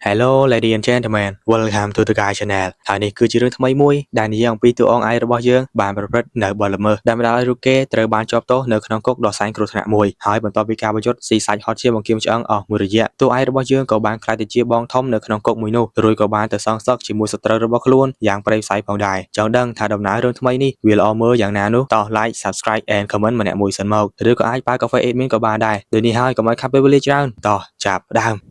Hello, ladies and gentlemen, welcome to the Guy Channel. ហើយនេះគឺជារឿងថ្មីមួយដែលនិយាយអំពីតួអង្គឯករបស់យើងបានប្រព្រឹត្តនៅបទល្មើសដែលបណ្ដាលឲ្យរូបគេត្រូវបានជាប់ទោសនៅក្នុងគុកដ៏សែនគ្រោះថ្នាក់មួយហើយបន្ទាប់ពីការបញ្យុទ្ធស៊ីសាច់ហត់ជាបង្គាមឆ្អឹងអស់មួយរយៈតួឯករបស់យើងក៏បានក្លាយទៅជាបងធំនៅក្នុងគុកមួយនោះរួចក៏បានទៅសងសឹកជាមួយសត្រូវរបស់ខ្លួនយ៉ាងព្រៃផ្សៃផងដែរចង់ដឹងថាដំណើររឿងថ្មីនេះវាល្អមើលយ៉ាងណានោះតោះ like, subscribe and comment ម្នាក់មួយសិនមកឬក៏អាចប៉ាកាហ្វេ admin ក៏បានដែរដូចនេះហើយកុំឲ្យខាត់ពេលវេលាច្រើនតោះចាប់ផ្ដើម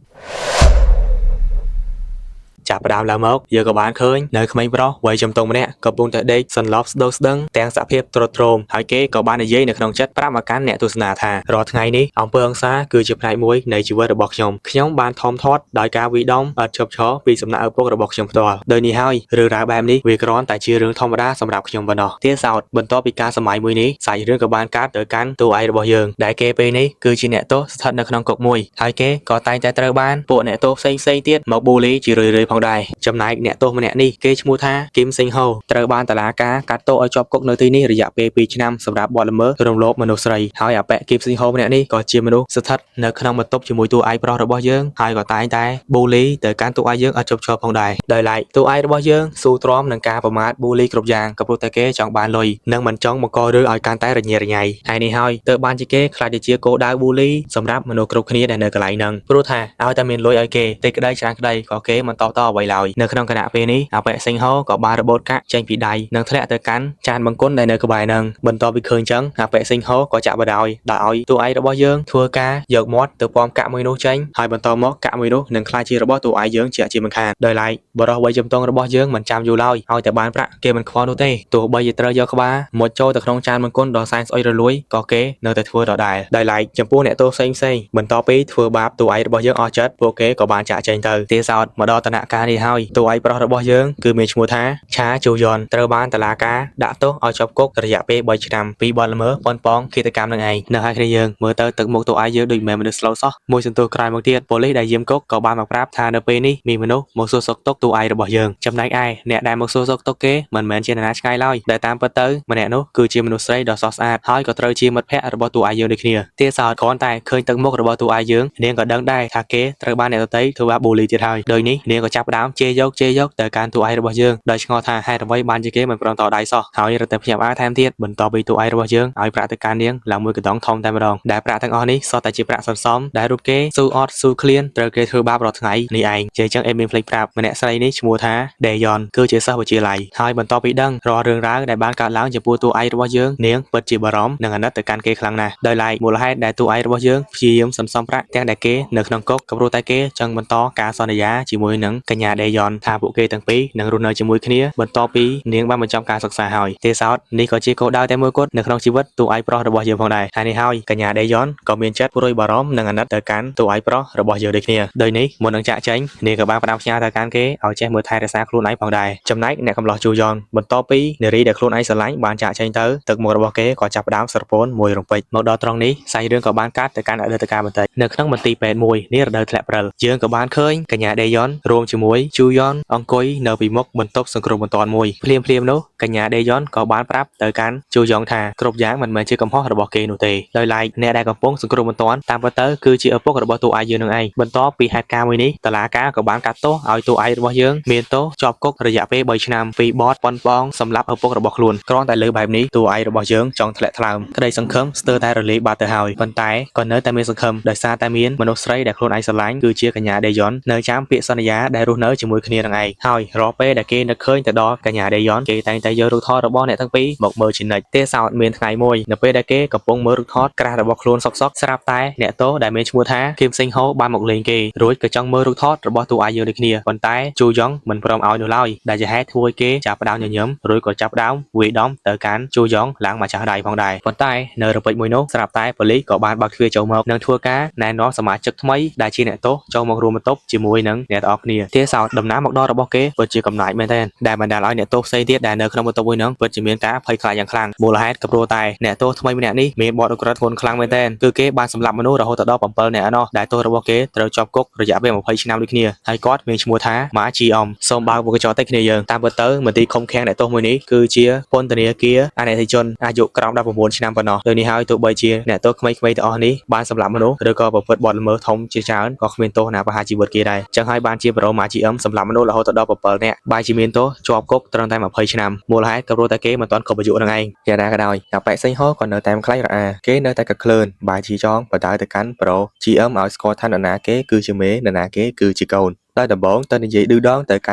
ចាប់ផ្ដើមឡើងមកយើងក៏បានឃើញនៅក្មេងប្រុសវ័យជំទង់ម្នាក់កំពុងតែដេកសន្លប់ស្ដោស្ដឹងទាំងសភាពទ្រុឌទ្រោមហើយគេក៏បាននិយាយនៅក្នុងចិត្តប្រាប់មកកាន់អ្នកទស្សនាថារាល់ថ្ងៃនេះអំពើហិង្សាគឺជាផ្នែកមួយនៃជីវិតរបស់ខ្ញុំខ្ញុំបានធំធាត់ដោយការវាយដំឥតឈប់ឈរពីសំណាក់ឪពុករបស់ខ្ញុំផ្ទាល់ដោយនេះហើយរឿងរ៉ាវបែបនេះវាគ្រាន់តែជារឿងធម្មតាសម្រាប់ខ្ញុំប៉ុណ្ណោះទៀតសោតបន្ទាប់ពីការសម័យមួយនេះសាច់រឿងក៏បានកាត់ទៅកាន់តួឯករបស់យើងដែលគេពេលនេះគឺជាអ្នកទោសស្ថិតនៅក្នុងគុកមួយហើយគេក៏តែងតែត្រូវបានពួកអ្នកទោសផ្សេងៗទៀតមកបូលីជារឿយៗផងដែរចំណែកអ្នកទោសម្នាក់នេះគេឈ្មោះថាគឹមសេងហូត្រូវបានតុលាការកាត់ទោសឲ្យជាប់គុកនៅទីនេះរយៈពេល2ឆ្នាំសម្រាប់បទល្មើសរំលោភមនុស្សស្រីហើយអាប៉ែគឹមសេងហូម្នាក់នេះក៏ជាមនុស្សស្ថិតនៅក្នុងបន្ទប់ជាមួយតួឯកប្រុសរបស់យើងហើយក៏តែងតែបូលីទៅកាន់តួឯកយើងឲ្យជប់ឈរផងដែរដោយឡែកតួឯករបស់យើងស៊ូទ្រាំនឹងការប្រមាថបូលីគ្រប់យ៉ាងក៏ព្រោះតែគេចង់បានលុយនិងមិនចង់បង្ករឿងឲ្យកាន់តែរញ៉េរញ៉ៃហើយនេះហើយទើបបានជាគេខ្លាចទៅជាគោលដៅបូលីសម្រាប់មនុស្សគ្រប់គ្នាដែលនៅកន្លែងហ្នឹងព្រោះថាឲ្យតែមានលុយឲ្យគេតិចក្តីច្រើនក្តីក៏គេមិនតបតអ្វីឡើយនៅក្នុងខណៈពេលនេះអាប៉ែសេងហូក៏បានរបូតកាក់ចេញពីដៃនិងធ្លាក់ទៅកាន់ចានបង្គន់ដែលនៅក្បែរហ្នឹងបន្ទាប់ពីឃើញចឹងអាប៉ែសេងហូក៏ចាក់បដ ாய் ដោយឲ្យតួឯករបស់យើងធ្វើការយកមាត់ទៅពំកាក់មួយនោះចេញហើយបន្តមកកាក់មួយនោះនឹងក្លាយជារបស់តួឯកយើងជាជាមិនខានដោយឡែកបរិះវ័យជំទង់របស់យើងមិនចាំយូរឡើយឲ្យតែបានប្រាក់គេមិនខ្វល់នោះទេទោះបីជាត្រូវយកក្បាលមុជចូលទៅក្នុងចានបង្គន់ដ៏សែនស្អុយរលួយក៏គេនៅតែធ្វើដដែលដោយឡែកចំពោះអ្នកទោសផ្សេងផ្សេងបន្ទាប់ពីធ្វើបាបតួឯករបស់យើងអស់ចិត្តពួកគេក៏បានចាក់ចែងទៅទេសោតមកដល់តំណាក់កាលនេះហើយតួឯកប្រុសរបស់យើងគឺមានឈ្មោះថាឆាជូយ៉នត្រូវបានតឡាការដាក់ទោសឲ្យជាប់គុករយៈពេល3ឆ្នាំពីបទល្មើសប៉ុនប៉ងឃាតកម្មនឹងឯងនៅហើយគ្នាយើងមើលទៅទឹកមុខតួឯកយើងដូចមិនមែនមនុស្សស្លូតសោះមួយសន្ទុះក្រោយមកទៀតប៉ូលីសដែលយាមគុកក៏បានមកប្រាប់ថានៅពេលនេះមានមនុស្សមកសួរសុខទុក្ខតួឯករបស់យើងចំណែកឯអ្នកដែលមកសួរសុខទុក្ខគេមិនមែនជានរណាឆ្ងាយឡើយដែលតាមពិតទៅម្នាក់នោះគឺជាមនុស្សស្រីដ៏ស្រស់ស្អាតហើយក៏ត្រូវជាមិត្តភក្តិរបស់តួឯកយើងដូចគ្នាទៀតសោតគ្រាន់តែឃើញទឹកមុខរបស់តួឯកយើងនាងក៏ដឹងដែរថាគេត្រូវបានអ្នកដទៃធ្វើបាបបូលីទៀតហើយដោយនេះនាងក៏ចាប់ផ្ដើមជេរយកជេរយកទៅកាន់តួឯករបស់យើងដោយឆ្ងល់ថាហេតុអ្វីបានជាគេមិនព្រមតដៃសោះហើយរត់តែភ្ញាក់ផ្អើលថែមទៀតបន្ទាប់ពីតួឯករបស់យើងឲ្យប្រាក់ទៅកាន់នាងឡើងមួយកណ្ដងធំតែម្ដងដែលប្រាក់ទាំងអស់នេះសុទ្ធតែជាប្រាក់សន្សំដែលរូបគេស៊ូអត់ស៊ូឃ្លានត្រូវគេធ្វើបាបរាល់ថ្ងៃនេះឯងជេរចឹងអេមីនភ្លេចប្រាប់ម្នាក់ស្រីនេះឈ្មោះថាដេយ៉នគឺជាសិស្សវិទ្យាល័យហើយបន្ទាប់ពីដឹងរាល់រឿងរ៉ាវដែលបានកើតឡើងចំពោះតួឯករបស់យើងនាងពិតជាបារម្ភនិងអាណិតទៅកាន់គេខ្លាំងណាស់ដោយឡែកមូលហេតុដែលតួឯករបស់យើងព្យាយាមសន្សំប្រាក់ទាំងដែលគេនៅក្នុងគុកក៏ព្រោះតែគេចង់បន្តការសន្យាជាមួយនឹងកញ្ញាដេយ៉នថាពួកគេទាំងពីរនឹងរស់នៅជាមួយគ្នាបន្ទាប់ពីនាងបានបញ្ចប់ការសិក្សាហើយទេសោតនេះក៏ជាគោលដៅតែមួយគត់នៅក្នុងជីវិតតួឯកប្រុសរបស់យើងផងដែរហើយនេះហើយកញ្ញាដេយ៉នក៏មានចិត្តព្រួយបារម្ភនិងអាណិតទៅកាន់តួឯកប្រុសរបស់យើងដូចគ្នាដោយនេះមុននឹងចាក់ចេញនាងក៏បានផ្ដាំផ្ញើទៅកាន់គេឲ្យចេះមើលថែរក្សាខ្លួនឯងផងដែរចំណែកអ្នកកំឡោះជូយ៉នបន្ទាប់ពីនារីដែលខ្លួនឯងស្រឡាញ់បានចាក់ចេញទៅទឹកមុខរបស់គេក៏ចាប់ផ្ដើមស្រពោនមួយរំពេចមកដល់ត្រង់នេះសាច់រឿងក៏បានកាត់ទៅកាន់អតីតកាលបន្តិចនៅក្នុងមន្ទីរពេទ្យមួយនេះរដូវធ្លាក់ព្រិលយើងក៏បានឃើញកញ្ញាដេយ៉នរួមជាមួយជូយ៉នអង្គុយនៅពីមុខបន្ទប់សង្គ្រោះបន្ទាន់មួយភ្លាមភ្លាមនោះកញ្ញាដេយ៉នក៏បានប្រាប់ទៅកាន់ជូយ៉ងថាគ្រប់យ៉ាងមិនមែនជាកំហុសរបស់គេនោះទេដោយឡែកអ្នកដែលកំពុងសង្គ្រោះបន្ទាន់តាមពិតទៅគឺជាឪពុករបស់តួឯកយើងនឹងឯងបន្ទាប់ពីហេតុការណ៍មួយនេះតឡាការក៏បានកាត់ទោសឲ្យតួឯករបស់យើងមានទោសជាប់គុករយៈពេល3ឆ្នាំពីបទប៉ុនប៉ងសម្លាប់ឪពុករបស់ខ្លួនគ្រាន់តែលើបែបនេះតួឯករបស់យើងចង់ធ្លាក់ថ្លើមក្តីសង្ឃឹមស្ទើរតែរលាយបាត់ទៅហើយប៉ុន្តែក៏នៅតែមានសង្ឃឹមដោយសារតែមានមនុស្សស្រីដែលខ្លួនឯងស្រឡាញ់គឺជាកញ្ញាដេយ៉ុននៅចាំពាក្យសន្យាដែលរស់នៅជាមួយគ្នានឹងឯងហើយរាល់ពេលដែលគេនឹកឃើញទៅដល់កញ្ញាដេយ៉ុនគេតែងតែយករូបថតរបស់អ្នកទាំងពីរមកមើលជានិច្ចទេសោតមានថ្ងៃមួយនៅពេលដែលគេកំពុងមើលរូបថតក្រាស់របស់ខ្លួនសុកសុកស្រាប់តែអ្នកទោសដែលមានឈ្មោះថាគឹមសេងហូបានមកលេងគេរួចក៏ចង់មើលរូបថតរបស់តួឯកយើងដូចគ្នាប៉ុន្តែជូយ៉ងមិនព្រមឲ្យនោះឡើយដែលជាហេតុធ្វើឲ្យគេចាប់ផ្ដើមញញឹមរួចក៏ចាប់ផ្ដើមវាយដំទៅកាន់ជូយ៉ងឡើងមកចាស់ដៃផងដែរប៉ុន្តែនៅរពេចមួយនោះស្រាប់តែប៉ូលីសក៏បានបើកទ្វារចូលមកនិងធ្វើការណែនាំសមាជិកថ្មីដែលជាអ្នកទោសចូលមករួមបន្ទប់ជាមួយនឹងអ្នកទាំងអស់គ្នាទេស សោតដំណើរមកដល់របស់គេពិតជាកំណាចមែនទែនដែលបណ្ដាលឲ្យអ្នកទោសផ្សេងទៀតដែលនៅក្នុងបន្ទប់មួយហ្នឹងពិតជាមានការភ័យខ្លាចយ៉ាងខ្លាំងមូលហេតុក៏ព្រោះតែអ្នកទោសថ្មីម្នាក់នេះមានបទឧក្រិដ្ឋធ្ងន់ខ្លាំងមែនទែនគឺគេបានសម្លាប់មនុស្សរហូតដល់7នាក់ឯណោះដែលទោសរបស់គេត្រូវជាប់គុករយៈពេល20ឆ្នាំដូចគ្នាហើយគាត់មានឈ្មោះថាម៉ាជីអំសូមបើកមុខកញ្ចក់តិចគ្នាយើងតាមពិតទៅមន្ទីរឃុំឃាំងអ្នកទោសមួយនេះគឺជាពន្ធនាគារអនីតិជនអាយុក្រោម19ឆ្នាំប៉ុណ្ណោះដូចនេះហើយទោះបីជាអ្នកទោសក្មេងៗទាំងអស់នេះបានសម្លាប់មនុស្សឬក៏ប្រព្រឹត្តបទល្មើសធំជាច្រើនក៏គ្មានទោសណាប្រហារជីវិតគេដែរចឹងហើយបានជាប្រូម៉ាជីអឹមសម្លាប់មនុស្សរហូតដល់7នាក់បែរជាមានទោសជាប់គុកត្រឹមតែ20ឆ្នាំមូលហេតុក៏ព្រោះតែគេមិនទាន់គ្រប់អាយុនឹងឯងយ៉ាងណាក៏ដោយអាប៉ែកសេងហោក៏នៅតែមិនខ្លាចរអាគេនៅតែកក្លឿនបែរជាចងបដៅទៅកាន់ប្រូ GM ឲ្យស្គាល់ថានរណាគេគឺជាមេនរណាគេគឺជាកូនដោយដំបងទៅនិយាយឌឺដងទៅកា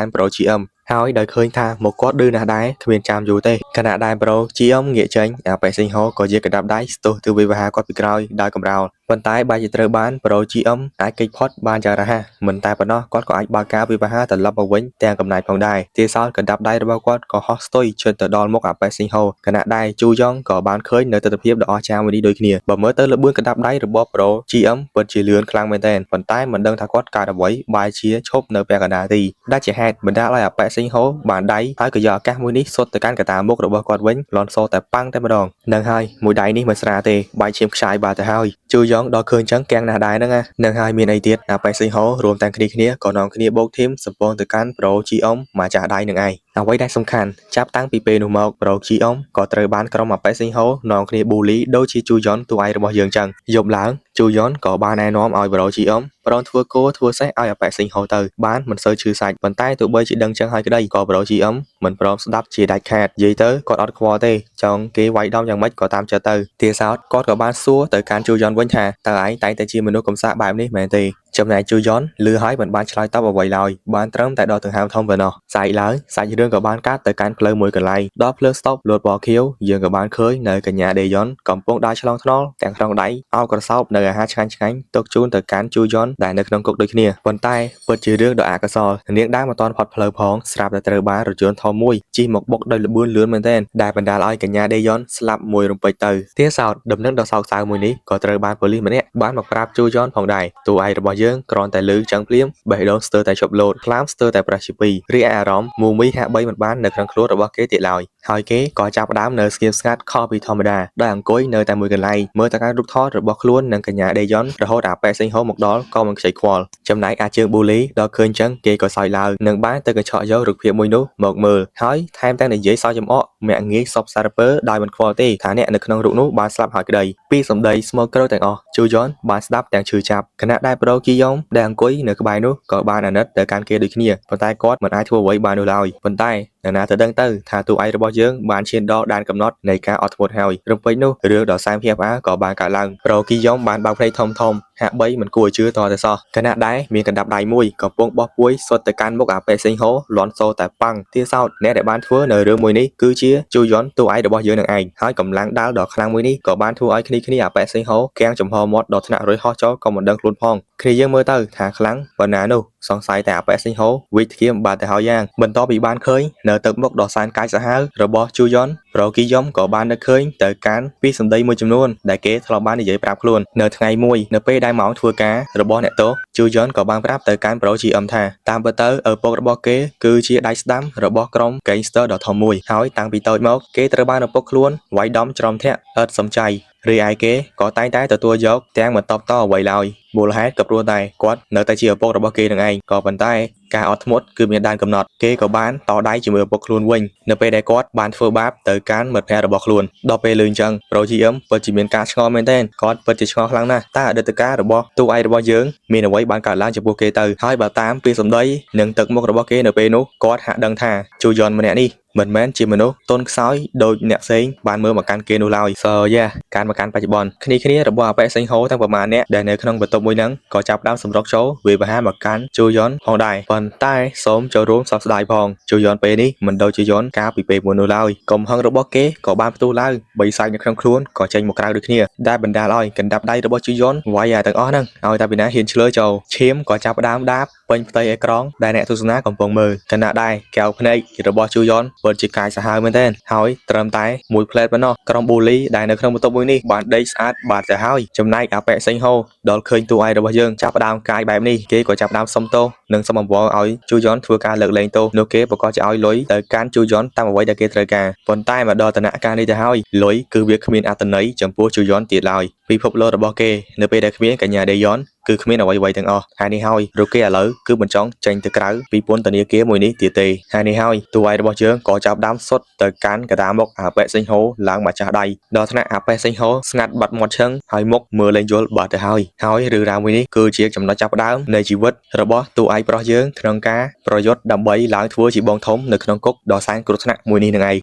ន់ប្រូ GM ហើយដោយឃើញថាមកគាត់ឌឺណាស់ដែរគ្មានចាំយូរទេខណៈដែលប្រូ GM ងាកចេញអាប៉ែកសេងហោក៏ជាកដាប់ដៃស្ទុះទៅវិវហាគាត់ពីក្រោយដោយកំរោលប៉ុន្តែបែរជាត្រូវបានប្រូ GM អាចគេចផុតបានយ៉ាងរហ័សមិនតែប៉ុណ្ណោះគាត់ក៏អាចបើកការវិវហាត្រឡប់មកវិញទាំងកំណាចផងដែរទាសោតកដាប់ដៃរបស់គាត់ក៏ហោះស្ទុយជិតទៅដល់មុខអាប៉ែសេងហោខណៈដែលជូយ៉ងក៏បានឃើញនៅទិដ្ឋភាពដ៏អស្ចារ្យមួយនេះដូចគ្នាបើមើលទៅល្បឿនកដាប់ដៃរបស់ប្រូ GM ពិតជាលឿនខ្លាំងមែនទែនប៉ុន្តែមិនដឹងថាគាត់កើតអ្វីបែរជាឈប់នៅពាក់កណ្ដាលទីដែលជាហេតុបណ្ដាលឲ្យអាប៉ែសេងហោបានដៃហើយក៏យកឱកាសមួយនេះសុទ្ធទៅកាន់កតាមុខរបស់គាត់វិញលន់សូតែប៉ាំងតែម្ដងនឹងហើយមួយដៃនេះមិនស្រាទេបែកឈាមខ្ចាយបាត់ទៅហើយជូយ៉ងដល់ឃើញចឹងកាំងណាស់ដែរហ្នឹងណានឹងហើយមានអីទៀតអាប៉ែសេងហោរួមទាំងគ្នាគ្នាក៏នាំគ្នាបោកធីមសំពងទៅកាន់ប្រូ GM មកចាស់ដៃនឹងឯងអ្វីដែលសំខាន់ចាប់តាំងពីពេលនោះមកប្រូ GM ក៏ត្រូវបានក្រុមអាប៉ែសេងហោនាំគ្នាប៊ូលីដូចជាជូយ៉ុនតួឯងរបស់យើងចឹងយប់ឡើងជូយ៉ុនក៏បានណែនាំឲ្យប្រូ GM ប្រងធ្វើគោធ្វើសេះឲ្យអាប៉ែសេងហោទៅបានមិនសូវឈឺសាច់ប៉ុន្តែទោះបីជាដឹងចឹងហើយក្តីក៏ប្រូ GM មិនព្រមស្ដាប់ជាដាច់ខាតនិយាយទៅគាត់អត់ខ្វល់ទេចង់គេវាយដំយ៉ាងម៉េចក៏តាមចិត្តទៅទាសោតគាត់ក៏បានសួរទៅកាន់ជូយ៉ុនវិញថាតើឯងតែងតែជាមនុស្សកំសាកបែបនេះមែនទេចំណែកជូយ៉ុនលឺហើយមិនបានឆ្លើយតបអ្វីឡើយបានត្រឹមតែដកដង្ហើមធំប៉ុណ្ណោះស្អែកឡើងសាច់រឿងក៏បានកាត់ទៅកាន់ផ្លូវមួយកន្លែងដល់ភ្លើងស្តុបលួតពណ៌ខៀវយើងក៏បានឃើញនៅកញ្ញាដេយ៉ុនកំពុងដើរឆ្លងថ្នល់ទាំងក្នុងដៃអោបក្រសោបនៅអាហារឆ្ងាញ់ៗទុកជូនទៅកាន់ជូយ៉ុនដែលនៅក្នុងគុកដូចគ្នាប៉ុន្តែពិតជារឿងដ៏អកុសលនាងដើរមិនទាន់ផុតផ្លូវផងស្រាប់តែត្រូវបានរថយន្តធំមួយជិះមកបុកដោយល្បឿនលឿនមែនទែនដែលបណ្ដាលឲ្យកញ្ញាដេយ៉ុនស្លាប់មួយរំពេចទៅទាសោតដំណឹងដ៏សោកសៅមួយនេះក៏ត្រូវបានប៉ូលីសម្នាក់បានមកប្រាប់ជូយ៉ុនផងដែរតួឯងរបស់យើងគ្រាន់តែលឺចឹងភ្លាមបេះដូងស្ទើរតែជប់លោតខ្លាមស្ទើរតែប្រះជាពីររីឯអារម្មណ៍មូមីហាក់បីមិនបាននៅក្នុងខ្លួនរបស់គេទៀតឡើយហើយគេក៏ចាប់ផ្ដើមនៅស្ងៀមស្ងាត់ខុសពីធម្មតាដោយអង្គុយនៅតែមួយកន្លែងមើលតែការរូបថតរបស់ខ្លួននិងកញ្ញាដេយ៉ុនរហូតអាប៉ែសេងហូមកដល់ក៏មិនខ្ចីខ្វល់ចំណែកអាជើងប៊ូលីដល់ឃើញចឹងគេក៏សើចឡើងនិងបានទៅកញ្ឆក់យករូបភាពមួយនោះមកមើលហើយថែមទាំងនិយាយសើចចំអកមាក់ងាយសពសារពើដោយមិនខ្វល់ទេថាអ្នកនៅក្នុងរូបនោះបានស្លាប់ហើយក្តីពីសម្ដីស្មោកគ្រោកទាំងអស់ជូយ៉ុនបានស្ដាប់ទាំងឈឺចាប់ខណៈដែលប្រូគីយ៉ុងដែលអង្គុយនៅក្បែរនោះក៏បានអាណិតទៅកាន់គេដូចគ្នាប៉ុន្តែគាត់មិនអាចធ្វើអ្វីបាននោះឡើយប៉ុន្តែនរណាទៅដឹងទៅថាតួឯងរបស់យើងបានឈានដល់ដែនកំណត់នៃការអត់ធ្មត់ហើយរំពេចនោះរឿងដ៏សែនភ្ញាក់ផ្អើលក៏បានកើតឡើងប្រូគីយ៉ុងបានបើកភ្នែកធំធំហាក់បីមិនគួរឲ្យជឿតតែសោះខណៈដែរមានកណ្ដាប់ដៃមួយកំពុងបោះពួយសុទ្ធទៅកាន់មុខអាប៉េសេងហូលន់សូតែប៉ាំងទាសោតអ្នកដែលបានធ្វើនៅរឿងមួយនេះគឺជាជូយ៉ុនតួឯងរបស់យើងនឹងឯងហើយកម្លាំងដាល់ដ៏ខ្លាំងមួយនេះក៏បានធ្វើឲ្យគ្នាគ្នាអាប៉េសេងហូកាំងចំហមាត់ដល់ថ្នាក់រុយហោះចោលក៏មិនដឹងខ្លួនផងគ្នាយើងមើលទៅថាខ្លាំងប៉ុណ្ណានោះសង្ស័យតែអាប៉ែសេងហូវិទ្យាបាត់ទៅហើយយ៉ាងបន្ទាប់ពីបានឃើញនៅទឹកមុខដ៏សែនកាចសាហាវរបស់ជូយ៉ុនប្រូគីយ៉ុមក៏បាននឹកឃើញទៅកាន់ពីសម្ដីមួយចំនួនដែលគេធ្លាប់បាននិយាយប្រាប់ខ្លួននៅថ្ងៃមួយនៅពេលដែលម៉ោងធ្វើការរបស់អ្នកទោសជូយ៉ុនក៏បានប្រាប់ទៅកាន់ប្រូ GM ថាតាមពិតទៅឪពុករបស់គេគឺជាដៃស្ដាំរបស់ក្រុម Gangster ដ៏ធំមួយហើយតាំងពីតូចមកគេត្រូវបានឪពុកខ្លួនវាយដំច្រំធាក់ឥតសំចៃរីឯគេក៏តែងតែទទួលយកទាំងមិនតបតអ្វីឡើយមូលហេតុក៏ព្រោះតែគាត់នៅតែជាឪពុករបស់គេនឹងឯងក៏ប៉ុន្តែការអត់ធ្មត់គឺមានដែនកំណត់គេក៏បានតដៃជាមួយឪពុកខ្លួនវិញនៅពេលដែលគាត់បានធ្វើបាបទៅកាន់មិត្តភក្តិរបស់ខ្លួនដល់ពេលលឺអញ្ចឹងប្រូ GM ពិតជាមានការឆ្ងល់មែនទែនគាត់ពិតជាឆ្ងល់ខ្លាំងណាស់តើអតីតកាលរបស់តួឯងរបស់យើងមានអ្វីបានកើតឡើងចំពោះគេទៅហើយបើតាមពីសម្ដីនិងទឹកមុខរបស់គេនៅពេលនោះគាត់ហាក់ដឹងថាជូយ៉ុនម្នាក់នេះមិនមែនជាមនុស្សទន់ខ្សោយដូចអ្នកផ្សេងបានមើលមកកាន់គេនោះឡើយ So yeah ការមកកាន់បច្ចុប្បន្នគ្នាគ្នារបស់អាប៉ែសេងហូទាំងប្រមាណអ្នកដែលនៅក្នុងបន្ទប់មួយហ្នឹងក៏ចាប់ផ្ដើមសម្រុកចូលវាយប្រហារមកកាន់ជូយ៉ុនផងដែរប៉ុន្តែសូមចូលរួមសោកស្ដាយផងជូយ៉ុនពេលនេះមិនដូចជាយ៉ុនកាលពីពេលមុននោះឡើយកំហឹងរបស់គេក៏បានផ្ទុះឡើងបីសាច់នៅក្នុងខ្លួនក៏ចេញមកក្រៅដូចគ្នាដែលបណ្ដាលឲ្យកណ្ដាប់ដៃរបស់ជូយ៉ុនវាយអាទាំងអស់ហ្នឹងឲ្យតែពីណាហ៊ានឆ្លើយចូលឈាមក៏ចាប់ផ្ដើមដាបពេញផ្ទៃអេក្រង់ដែលអ្នកទស្សនាកំពុងមើលខណៈដែរកែវភ្នែករបស់ជូយ៉ុនពិតជាកាយសាហាវមែនទែនហើយត្រឹមតែមួយផ្លែតប៉ុណ្ណោះក្រុមប៊ូលីដែលនៅក្នុងបន្ទប់មួយនេះបានដេកស្អាតបាត់ទៅហើយចំណែកអាប៉ែសេងហូដល់ឃើញតួឯងរបស់យើងចាប់ផ្ដើមកាយបែបនេះគេក៏ចាប់ផ្ដើមសុំទោស និងសុំអង្វរឲ្យជូយ៉នធ្វើការលើកលែងទោសនោះគេប្រកាសជាឲ្យលុយទៅកាន់ជូយ៉នតាមអ្វីដែលគេត្រូវការប៉ុន្តែមកដល់ដំណាក់កាលនេះទៅហើយលុយគឺវាគ្មានអត្ថន័យចំពោះជូយ៉នទៀតឡើយពិភពលោករបស់គេនៅពេលដែលគ្មានកញ្ញាដេយ៉នគឺគ្មានអ្វីៗទាំងអស់ហើយនេះហើយរូបគេឥឡូវគឺមិនចង់ចេញទៅក្រៅពីពន្ធនាគារមួយនេះទៀតទេហើយនេះហើយតួឯករបស់យើងក៏ចាប់ដើមសុទ្ធទៅកាន់កដាមុខអាប៉ែសេងហូឡើងមកចាស់ដៃដល់ថ្នាក់អាប៉ែសេងហូស្ងាត់បាត់មាត់ឈឹងហើយមុខមើលលែងយល់បាត់ទៅហើយហើយរឿងរ៉ាវមួយនេះគឺជាចំណុចចាប់ផ្ដើមនៃជីវិតរបស់តួឯកប្រុសយើងក្នុងការប្រយុទ្ធដើម្បីឡើងធ្វើជាបងធំនៅក្នុងគុកដ៏សែនគ្រោះថ្នាក់មួយនេះនឹងឯង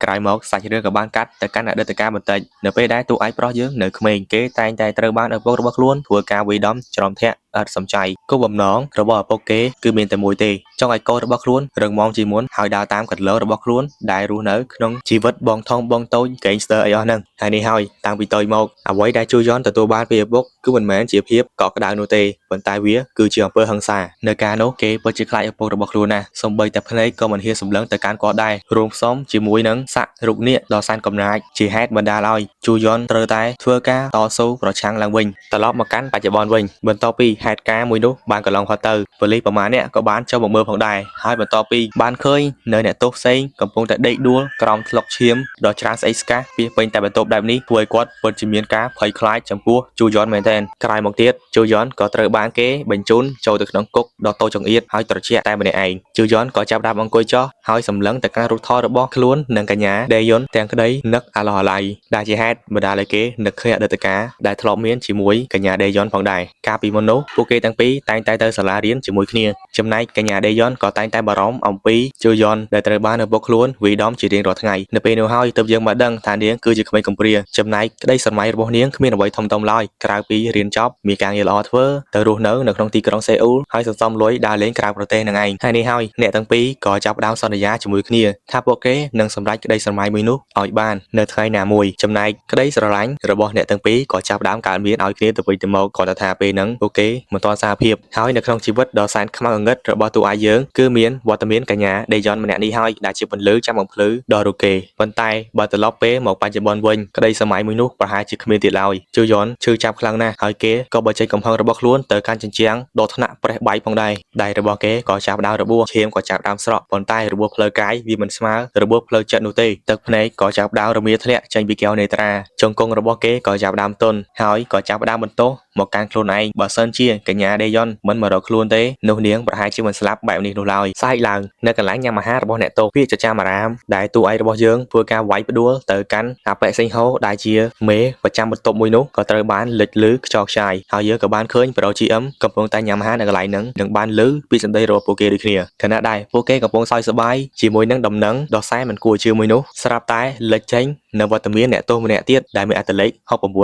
ក្រោយមកសាច់រឿងក៏បានកាត់ទៅកាន់អតីតកាលបន្តិចនៅពេលដែលតួឯកប្រុសយើងនៅក្មេងគេតែងតែត្រូវបានឪពុករបស់ខ្លួនធ្វើការវាយដំច្រំធាក់ឥតសំចៃគោលបំណងរបស់ឪពុកគេគឺមានតែមួយទេចង់ឲ្យកូនរបស់ខ្លួនរឹងមាំជាងមុនហើយដើរតាមកន្លងរបស់ខ្លួនដែលរស់នៅក្នុងជីវិតបងធំបងតូច gangster អីអស់ហ្នឹងហើយនេះហើយតាំងពីតូចមកអ្វីដែលជូយ៉នទទួលបានពីឪពុកគឺមិនមែនជាភាពកក់ក្ដៅនោះទេប៉ុន្តែវាគឺជាអំពើហិង្សានៅកាលនោះគេពិតជាខ្លាចឪពុករបស់ខ្លួនណាស់សូម្បីតែភ្នែកក៏មិនហ៊ានសម្លឹងទៅកាន់គាត់ដែររួមផ្សំជាមួយនឹងស័ក្តិរូបនាគដ៏សែនកំណាចជាហេតុបណ្ដាលឲ្យជូយ៉នត្រូវតែធ្វើការតស៊ូប្រឆាំងឡើងវិញត្រឡប់មកកាន់បច្ចុប្បន្នវិញបន្ទាប់ពីហេតុការណ៍មួយនោះបានកន្លងផុតទៅប៉ូលីសប្រមាណអ្នកក៏បានចុះមកមើលផងដែរហើយបន្ទាប់ពីបានឃើញនៅអ្នកទោសផ្សេងកំពុងតែដេកដួលក្រោមថ្លុកឈាមដ៏ច្រើនស្អេកស្កះពាសពេញតែបន្ទប់បែបនេះធ្វើឲ្យគាត់ពិតជាមានការភ័យខ្លាចចំពោះជូយ៉នមែនទែនក្រោយមកទៀតជូយ៉នក៏ត្រូវបានគេបញ្ជូនចូលទៅក្នុងគុកដ៏តូចចង្អៀតហើយត្រជាក់តែម្នាក់ឯងជូយ៉នក៏ចាប់ផ្ដើមអង្គុយចុះហើយសម្លឹងទៅកាន់រូបថតរបស់ខ្លួននិងកញ្ញាដេយុនទាំងក្តីនឹកអាឡោះអាល័យដែលជាហេតុបណ្ដាលឲ្យគេនឹកឃើញអតីតកាលដែលធ្លាប់មានជាមួយកញ្ញាដេយុនផងដែរកាលពីមុននោះពួកគេទាំងពីរតែងតែទៅសាលារៀនជាមួយគ្នាចំណែកកញ្ញាដេយ៉ុនក៏តែងតែបារម្ភអំពីជូយ៉នដែលត្រូវបានឪពុកខ្លួនវាយដំជារៀងរាល់ថ្ងៃនៅពេលនោះហើយទើបយើងមកដឹងថានាងគឺជាក្មេងកំព្រាចំណែកក្តីស្រមៃរបស់នាងគ្មានអ្វីធំដុំឡើយក្រៅពីរៀនចប់មានការងារល្អធ្វើទៅរស់នៅនៅក្នុងទីក្រុងសេអ៊ូលហើយសន្សំលុយដើរលេងក្រៅប្រទេសនឹងឯងហើយនេះហើយអ្នកទាំងពីរក៏ចាប់ផ្ដើមសន្យាជាមួយគ្នាថាពួកគេនឹងសម្រេចក្តីស្រមៃមួយនោះឲ្យបាននៅថ្ងៃណាមួយចំណែកក្តីស្រឡាញ់របស់អ្នកទាំងពីរក៏ចាប់ផ្ដើមកើតមានឲ្យគ្នាទៅវិញទៅមកគ្រាន់តែថាពេលហ្នឹងពួកគេមិនទាន់សារភាពហើយនៅក្នុងជីវិតដ៏សែនខ្មៅងងឹតរបស់តួឯកយើងគឺមានវត្តមានកញ្ញាដេយ៉ុនម្នាក់នេះហើយដែលជាពន្លឺចាំបំភ្លឺដល់រូបគេប៉ុន្តែបើត្រឡប់ពេលមកបច្ចុប្បន្នវិញក្តីសម័យមួយនោះប្រហែលជាគ្មានទៀតឡើយជូយ៉ុនឈឺចាប់ខ្លាំងណាស់ហើយគេក៏បញ្ចេញកំហឹងរបស់ខ្លួនទៅកាន់ជញ្ជាំងដល់ថ្នាក់ប្រេះបែកផងដែរដៃរបស់គេក៏ចាប់ដើមរបួសឈាមក៏ចាប់ដើមស្រក់ប៉ុន្តែរបួសផ្លូវកាយវាមិនស្មើរបួសផ្លូវចិត្តនោះទេទឹកភ្នែកក៏ចាប់ដើមរមៀធ្លាក់ចេញពីកែវនេត្រាជង្គង់របស់គេក៏ចាប់ដើមទន់ហើយក៏ចាប់ដើមបន្ទោសមកកាន់ខ្លួនឯងបើសិនជាកញ្ញាដេយ៉ុនមិនមករកខ្លួនទេនោះនាងប្រហែលជាមិនស្លាប់បែបនេះនោះឡើយស្អែកឡើងនៅកន្លែងញ៉ាំអាហាររបស់អ្នកទោសពាក្យចចាមអារាមដែលតួឯករបស់យើងធ្វើការវាយផ្ដួលទៅកាន់អាប៉ែសេងហូដែលជាមេប្រចាំបន្ទប់មួយនោះក៏ត្រូវបានលេចលឺខ្យល់ខ្ចាយហើយយើងក៏បានឃើញប្រូ GM កំពុងតែញ៉ាំអាហារនៅកន្លែងហ្នឹងនិងបានលឺពីសម្ដីរបស់ពួកគេដូចគ្នាខណៈដែរពួកគេកំពុងសើចសប្បាយជាមួយនឹងដំណឹងដ៏សែនមិនគួរជឿមួយនោះស្រាប់តែលេចចេញនៅវត្តមានអ្នកទោសម្នាក់ទៀតដែលមានអត្តលេខ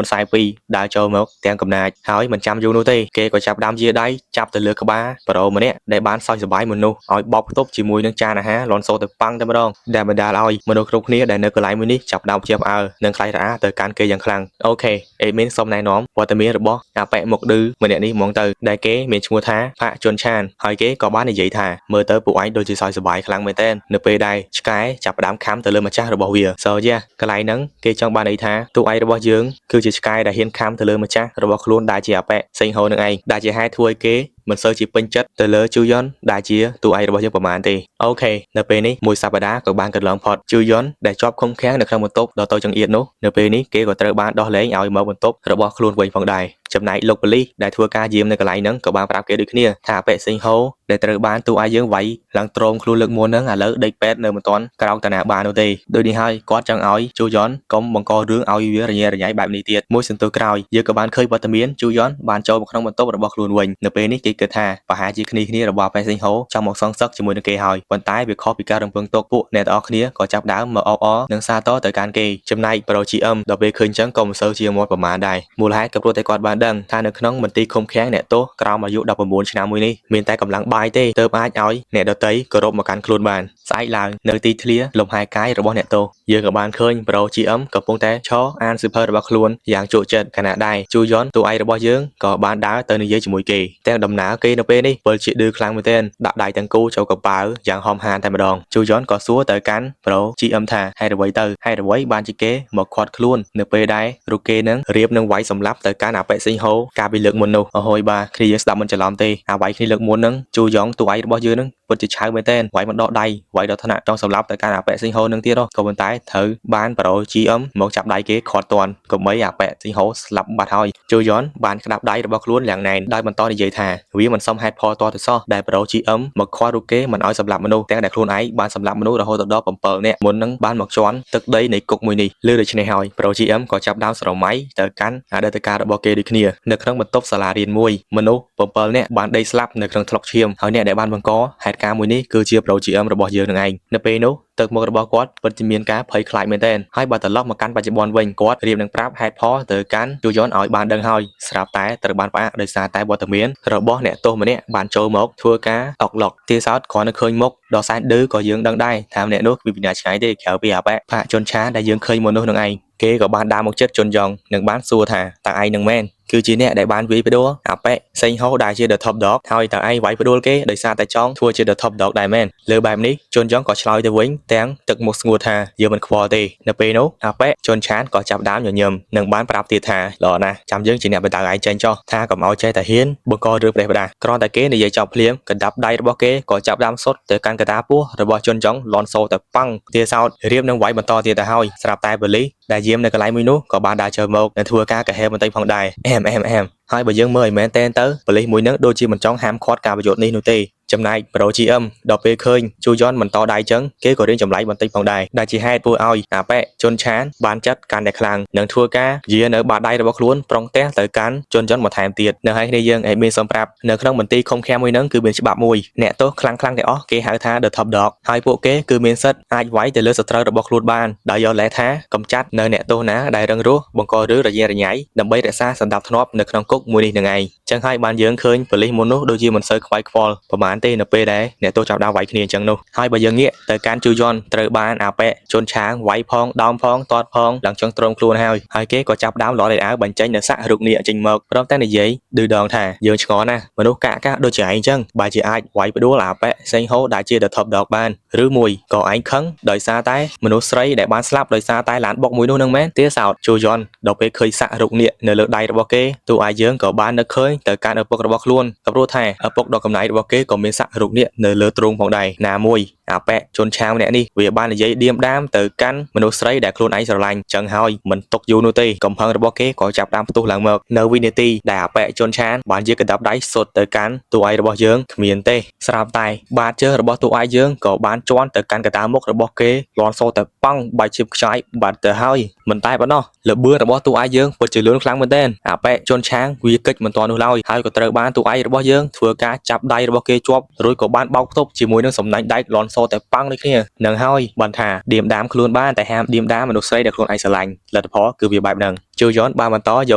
6942ដើរចូលមកទាំងកំណាចហើយមិនចាំយូរនោះទេគេក៏ចាប់ដើមយាដៃចាប់ទៅលើក្បាលប្រូម្នាក់ដែលបានសើចសប្បាយមុននោះឲ្យបោកផ្ទប់ជាមួយនឹងចានអាហារលន់សូទៅប៉ាំងតែម្ដងដែលបណ្ដាលឲ្យមនុស្សគ្រប់គ្នាដែលនៅកន្លែងមួយនេះចាប់ដើមភ្ញាក់ផ្អើលនិងខ្លាចរអាទៅកាន់គេយ៉ាងខ្លាំង OK admin សូមណែនាំវត្តមានរបស់អាប៉ែមុខឌឺម្នាក់នេះហ្មងទៅដែលគេមានឈ្មោះថាផាកជុនឆានហើយគេក៏បាននិយាយថាមើលទៅពួកឯងដូចជាសើចសប្បាយខ្លាំងមែនទែននៅពេលដែលឆ្កែចាប់ផ្ដើមខាំទៅលើម្ចាស់របស់វា So yeah កន្លែងហ្នឹងគេចង់បានន័យថាតួឯងរបស់យើងគឺជាឆ្កែដែលហ៊ានខាំទៅលើម្ចាស់របស់ខ្លួនដែលជាអាប៉ែសេងហូនឹងឯងដែលជាហេតុធ្វើឲ្យគេមិនសូវជាពេញចិត្តទៅលើជូយ៉ុនដែលជាតួឯករបស់យើងប្រហែលទេOK នៅពេលនេះមួយសប្តាហ៍ក៏បានកន្លងផុតជូយ៉ុនដែលជាប់ឃុំឃាំងនៅក្នុងបន្ទប់ដ៏តូចចង្អៀតនោះនៅពេលនេះគេក៏ត្រូវបានដោះលែងឲ្យមកបន្ទប់របស់ខ្លួនវិញផងដែរចំណែកលោកប៉ូលីសដែលធ្វើការយាមនៅកន្លែងហ្នឹងក៏បានប្រាប់គេដូចគ្នាថាអាប៉ែសេងហូដែលត្រូវបានតួឯកយើងវាយឡើងទ្រោមខ្លួនលើកមុនហ្នឹងឥឡូវដេកពេទ្យនៅមិនទាន់ក្រោកតាណាបាននោះទេដូចនេះហើយគាត់ចង់ឲ្យជូយ៉ុនកុំបង្ករឿងឲ្យវារញ៉េរញ៉ៃបែបនេះទៀតមួយសន្ទុះក្រោយយើងក៏បានឃើញវត្តមានជូយ៉ុនបានចូលមកក្នុងបន្ទប់របស់ខ្លួនវិញនៅពេលនេះគេគិតថាប្រហែលជាគ្នាគ្នារបស់ប៉ែសេងហូចង់មកសងសឹកជាមួយនឹងគេហើយប៉ុន្តែវាខុសពីការរំពឹងទុកពួកអ្នកទាំងអស់គ្នាក៏ចាប់ដើមមកអបអរនិងសាទរទៅកាន់គេចំណែកប្រូ GM ដល់ពេលឃើញចឹងក៏មិនសូវជាមាត់ប្រមាណដែរមូលហេតុក៏ព្រោះតែគាត់បានដឹងថានៅក្នុងមន្ទីរឃុំឃាំងអ្នកទោសក្រោមអាយុ19ឆ្នាំមួយនេះមានតែកម្លាំងបាយទេទើបអាចឲ្យអ្នកដទៃគោរពមកកាន់ខ្លួនបានស្អែកឡើងនៅទីធ្លាលំហែកាយរបស់អ្នកទោសយើងក៏បានឃើញប្រូ GM កំពុងតែឈរអានសៀវភៅរបស់ខ្លួនយ៉ាងជក់ចិត្តខណៈដែរជូយ៉ុនតួឯករបស់យើងក៏បានដើរទៅនិយាយជាមួយគេទាំងដំណើរគេនៅពេលនេះពិលជាឌឺខ្លាំងមែនទែនដាក់ដៃទាំងគូចូលកប៉ាល់យ៉ាងហំហានតែម្ដងជូយ៉ុនក៏សួរទៅកាន់ប្រូ GM ថាហេតុអ្វីទៅហេតុអ្វីបានជាគេមកខាត់ខ្លួននៅពេលដែលរូបគេនឹងរៀបនឹងវាយសម្លាប់ទៅកាន់អាប៉ែសេង សេងហូកាលពីលើកមុននោះអូហូយបាទគ្នាយើងស្ដាប់មិនច្រឡំទេអាវាយគ្នាលើកមុនហ្នឹងជូយ៉ងតួឯងរបស់យើងហ្នឹងពិតជាឆៅមែនទែនវាយមិនដកដៃវាយដល់ថ្នាក់ចង់សម្លាប់ទៅកាន់អាប៉ែសេងហូនឹងទៀតក៏ប៉ុន្តែត្រូវបានប្រូ GM មកចាប់ដៃគេខាត់តាន់កុំអីអាប៉ែសេងហូស្លាប់បាត់ហើយជូយ៉នបានក្តាប់ដៃរបស់ខ្លួនយ៉ាងណែនដោយបន្តនិយាយថាវាមិនសមហេតុផលតទៅសោះដែលប្រូ GM មកខ្វល់រូបគេមិនឲ្យសម្លាប់មនុស្សទាំងដែលខ្លួនឯងបានសម្លាប់មនុស្សរហូតដល់7នាក់មុននឹងបានមកជន់ទឹកដីនៃគុកមួយនេះលើដូច្នេះហើយប្រូ GM ក៏ចាប់ដើមស្រមៃទៅកាន់អតីតកាលរបស់គេដូចគ្នានៅក្នុងបន្ទប់សាលារៀនមួយមនុស្ស7នាក់បានដេកស្លាប់នៅក្នុងថ្លុកឈាមហើយអ្នកដែលបានបង្កហេតុការណ៍មួយនេះគឺជាប្រូ GM របស់យើងនឹងឯងនៅពេលនោះទឹកមុខរបស់គាត់ពិតជាមានការភ័យខ្លាចមែនទែនហើយបើត្រឡប់មកកាន់បច្ចុប្បន្នវិញគាត់រៀបនឹងប្រាប់ហេតុផលទៅកាន់ជូយ៉នឲ្យបានដឹងហើយស្រាប់តែត្រូវបានផ្អាកដោយសារតែវត្តមានរបស់អ្នកទោសម្នាក់បានចូលមកធ្វើការអុកឡុកទាសោតគ្រាន់តែឃើញមុខដ៏សែនឌឺក៏យើងដឹងដែរថាម្នាក់នោះគ្មានពីណាឆ្ងាយទេក្រៅពីអាប៉ែផាកជនឆាដែលយើងឃើញមុននោះនឹងឯងគេក៏បានដើរមកចិត្តជុនយ៉ងនិងបានសួរថាតើឯងនឹងមែនគឺជាអ្នកដែលបានវាយផ្ដួលអាប៉ែសេងហូដែលជា The Top Dog ហើយតើឯងវាយផ្ដួលគេដោយសារតែចង់ធ្វើជា The Top Dog ដែរមែនលើបែបនេះជុនយ៉ងក៏ឆ្លើយទៅវិញទាំងទឹកមុខស្ងួតថាយើងមិនខ្វល់ទេនៅពេលនោះអាប៉ែជុនឆានក៏ចាប់ដើមញញឹមនិងបានប្រាប់ទៀតថាល្អណាស់ចាំយើងជាអ្នកបដៅឯងចេញចោះថាកុំឲ្យចេះតែហ៊ានបង្ករឿងប្រេះផ្ដាស់គ្រាន់តែគេនិយាយចប់ភ្លាមកណ្ដាប់ដៃរបស់គេក៏ចាប់ដើមសុតទៅកាន់កតាពោះរបស់ជុនយ៉ងលន់សូទៅប៉ាំងទាសោតរៀបនឹងវាយបន្តទៀតទៅហើយស្រាប់តែប៉ូលីសដែលយាមនៅកន្លែងមួយនោះក៏បានដើរចូលមកនិងធ្វើការកាហេបន្តិចផងដែរអែមអែមអែមហើយបើយើងមើលឲ្យមែនតែនទៅប៉ូលីសមួយនឹងដូចជាមិនចង់ហាមឃាត់ការប្រយុទ្ធនេះនោះទេចំណែក Pro GM ដល់ពេលឃើញជូយ៉នបន្តដៃចឹងគេក៏រៀងចម្លែកបន្តិចផងដែរដែលជាហេតុធ្វើឲ្យអាប៉ែជុនឆានបានចិត្តកាន់តែខ្លាំងនិងធ្វើការយានៅបាតដៃរបស់ខ្លួនប្រុងទះទៅកាន់ជុនយ៉នបន្ថែមទៀតនៅហើយគ្នាយើងឯមានសូមប្រាប់នៅក្នុងមន្ទីរឃុំឃាំងមួយហ្នឹងគឺមានច្បាប់មួយអ្នកទោសខ្លាំងៗទាំងអស់គេហៅថា The Top Dog ហើយពួកគេគឺមានសិទ្ធិអាចវាយទៅលើសត្រូវរបស់ខ្លួនបានដោយយកលេសថាកំចាត់នៅអ្នកទោសណាដែលរឹងរូសបង្ករឿងរញ៉េរញ៉ៃដើម្បីរក្សាសណ្ដាប់ធ្នាប់នៅក្នុងគុកមួយនេះនឹងឯងចឹងហើយបានយើងឃើញប៉ូលីសមុននោះដូចជាមិនសូវខ្វាយខ្វល់ប្រហែលទេនៅពេលដែលអ្នកទោសចាប់ដើមវាយគ្នាអញ្ចឹងនោះហើយបើយើងងាកទៅកាន់ជូយ៉នត្រូវបានអាប៉ែជន់ឆាងវាយផងដោមផងទាត់ផងឡើងចង់ទ្រាំខ្លួនហើយហើយគេក៏ចាប់ដើមលត់ឲ្យអាវបញ្ចេញនៅសាក់រូបនេះចេញមកព្រមទាំងនិយាយឌឺដងថាយើងឆ្ងល់ណាស់មនុស្សកាក់កាក់ដូចជាឯងអញ្ចឹងបើជាអាចវាយផ្ដួលអាប៉ែសេងហូដែលជា The Top Dog បានឬមួយក៏ឯងខឹងដោយសារតែមនុស្សស្រីដែលបានស្លាប់ដោយសារតែឡានបុកមួយនោះនឹងមែនទាសោតជូយ៉នដល់ពេលឃើញសាក់រូបនេះនៅលើដៃរបស់គេតួឯងយើងក៏បាននឹកឃើញទៅកាន់ឪពុករបស់ខ្លួនក៏ព្រោះថាឪពុកដ៏កំណៃរបស់គេក៏មានសាក់រូបនេះនៅលើទ្រូងផងដែរណាមួយអាប៉ែជន់ឆាវម្នាក់នេះវាបាននិយាយឌៀមដាមទៅកាន់មនុស្សស្រីដែលខ្លួនឯងស្រឡាញ់ចឹងហើយមិនទុកយូរនោះទេកំហឹងរបស់គេក៏ចាប់ដើមផ្ទុះឡើងមកនៅវិនាទីដែលអាប៉ែជន់ឆានបានយកកណ្ដាប់ដៃសុទ្ធទៅកាន់តួឯងរបស់យើងគ្មានទេស្រាប់តែបាតជើងរបស់តួឯងយើងក៏បានជន់ទៅកាន់កណ្ដាលមុខរបស់គេលន់សូតែប៉ង់បាច់ឈៀបខ្ចាយបាត់ទៅហើយមិនតែប៉ុណ្ណោះលបឿនរបស់តួឯងយើងពិតជាលឿនខ្លាំងមែនទែនអាប៉ែជន់ឆាងវាកិច្ចមិនទាន់នោះឡើយហើយក៏ត្រូវបានតួឯងរបស់យើងធ្វើការចាប់ដៃរបស់គេជាប់រួចក៏បានបោកផ្ទប់ជាមួយនឹងសំណាញ់ដែកលន់សូតែប៉ង់ដូចគ្នានឹងហើយបានថាឌៀមដាមខ្លួនបានតែហាមឌៀមដាមមនុស្សស្រីដែលខ្លួនឯងស្រឡាញ់លទ្ធផលគឺវាបែបហ្នឹងជូយ៉នបានបន្តយ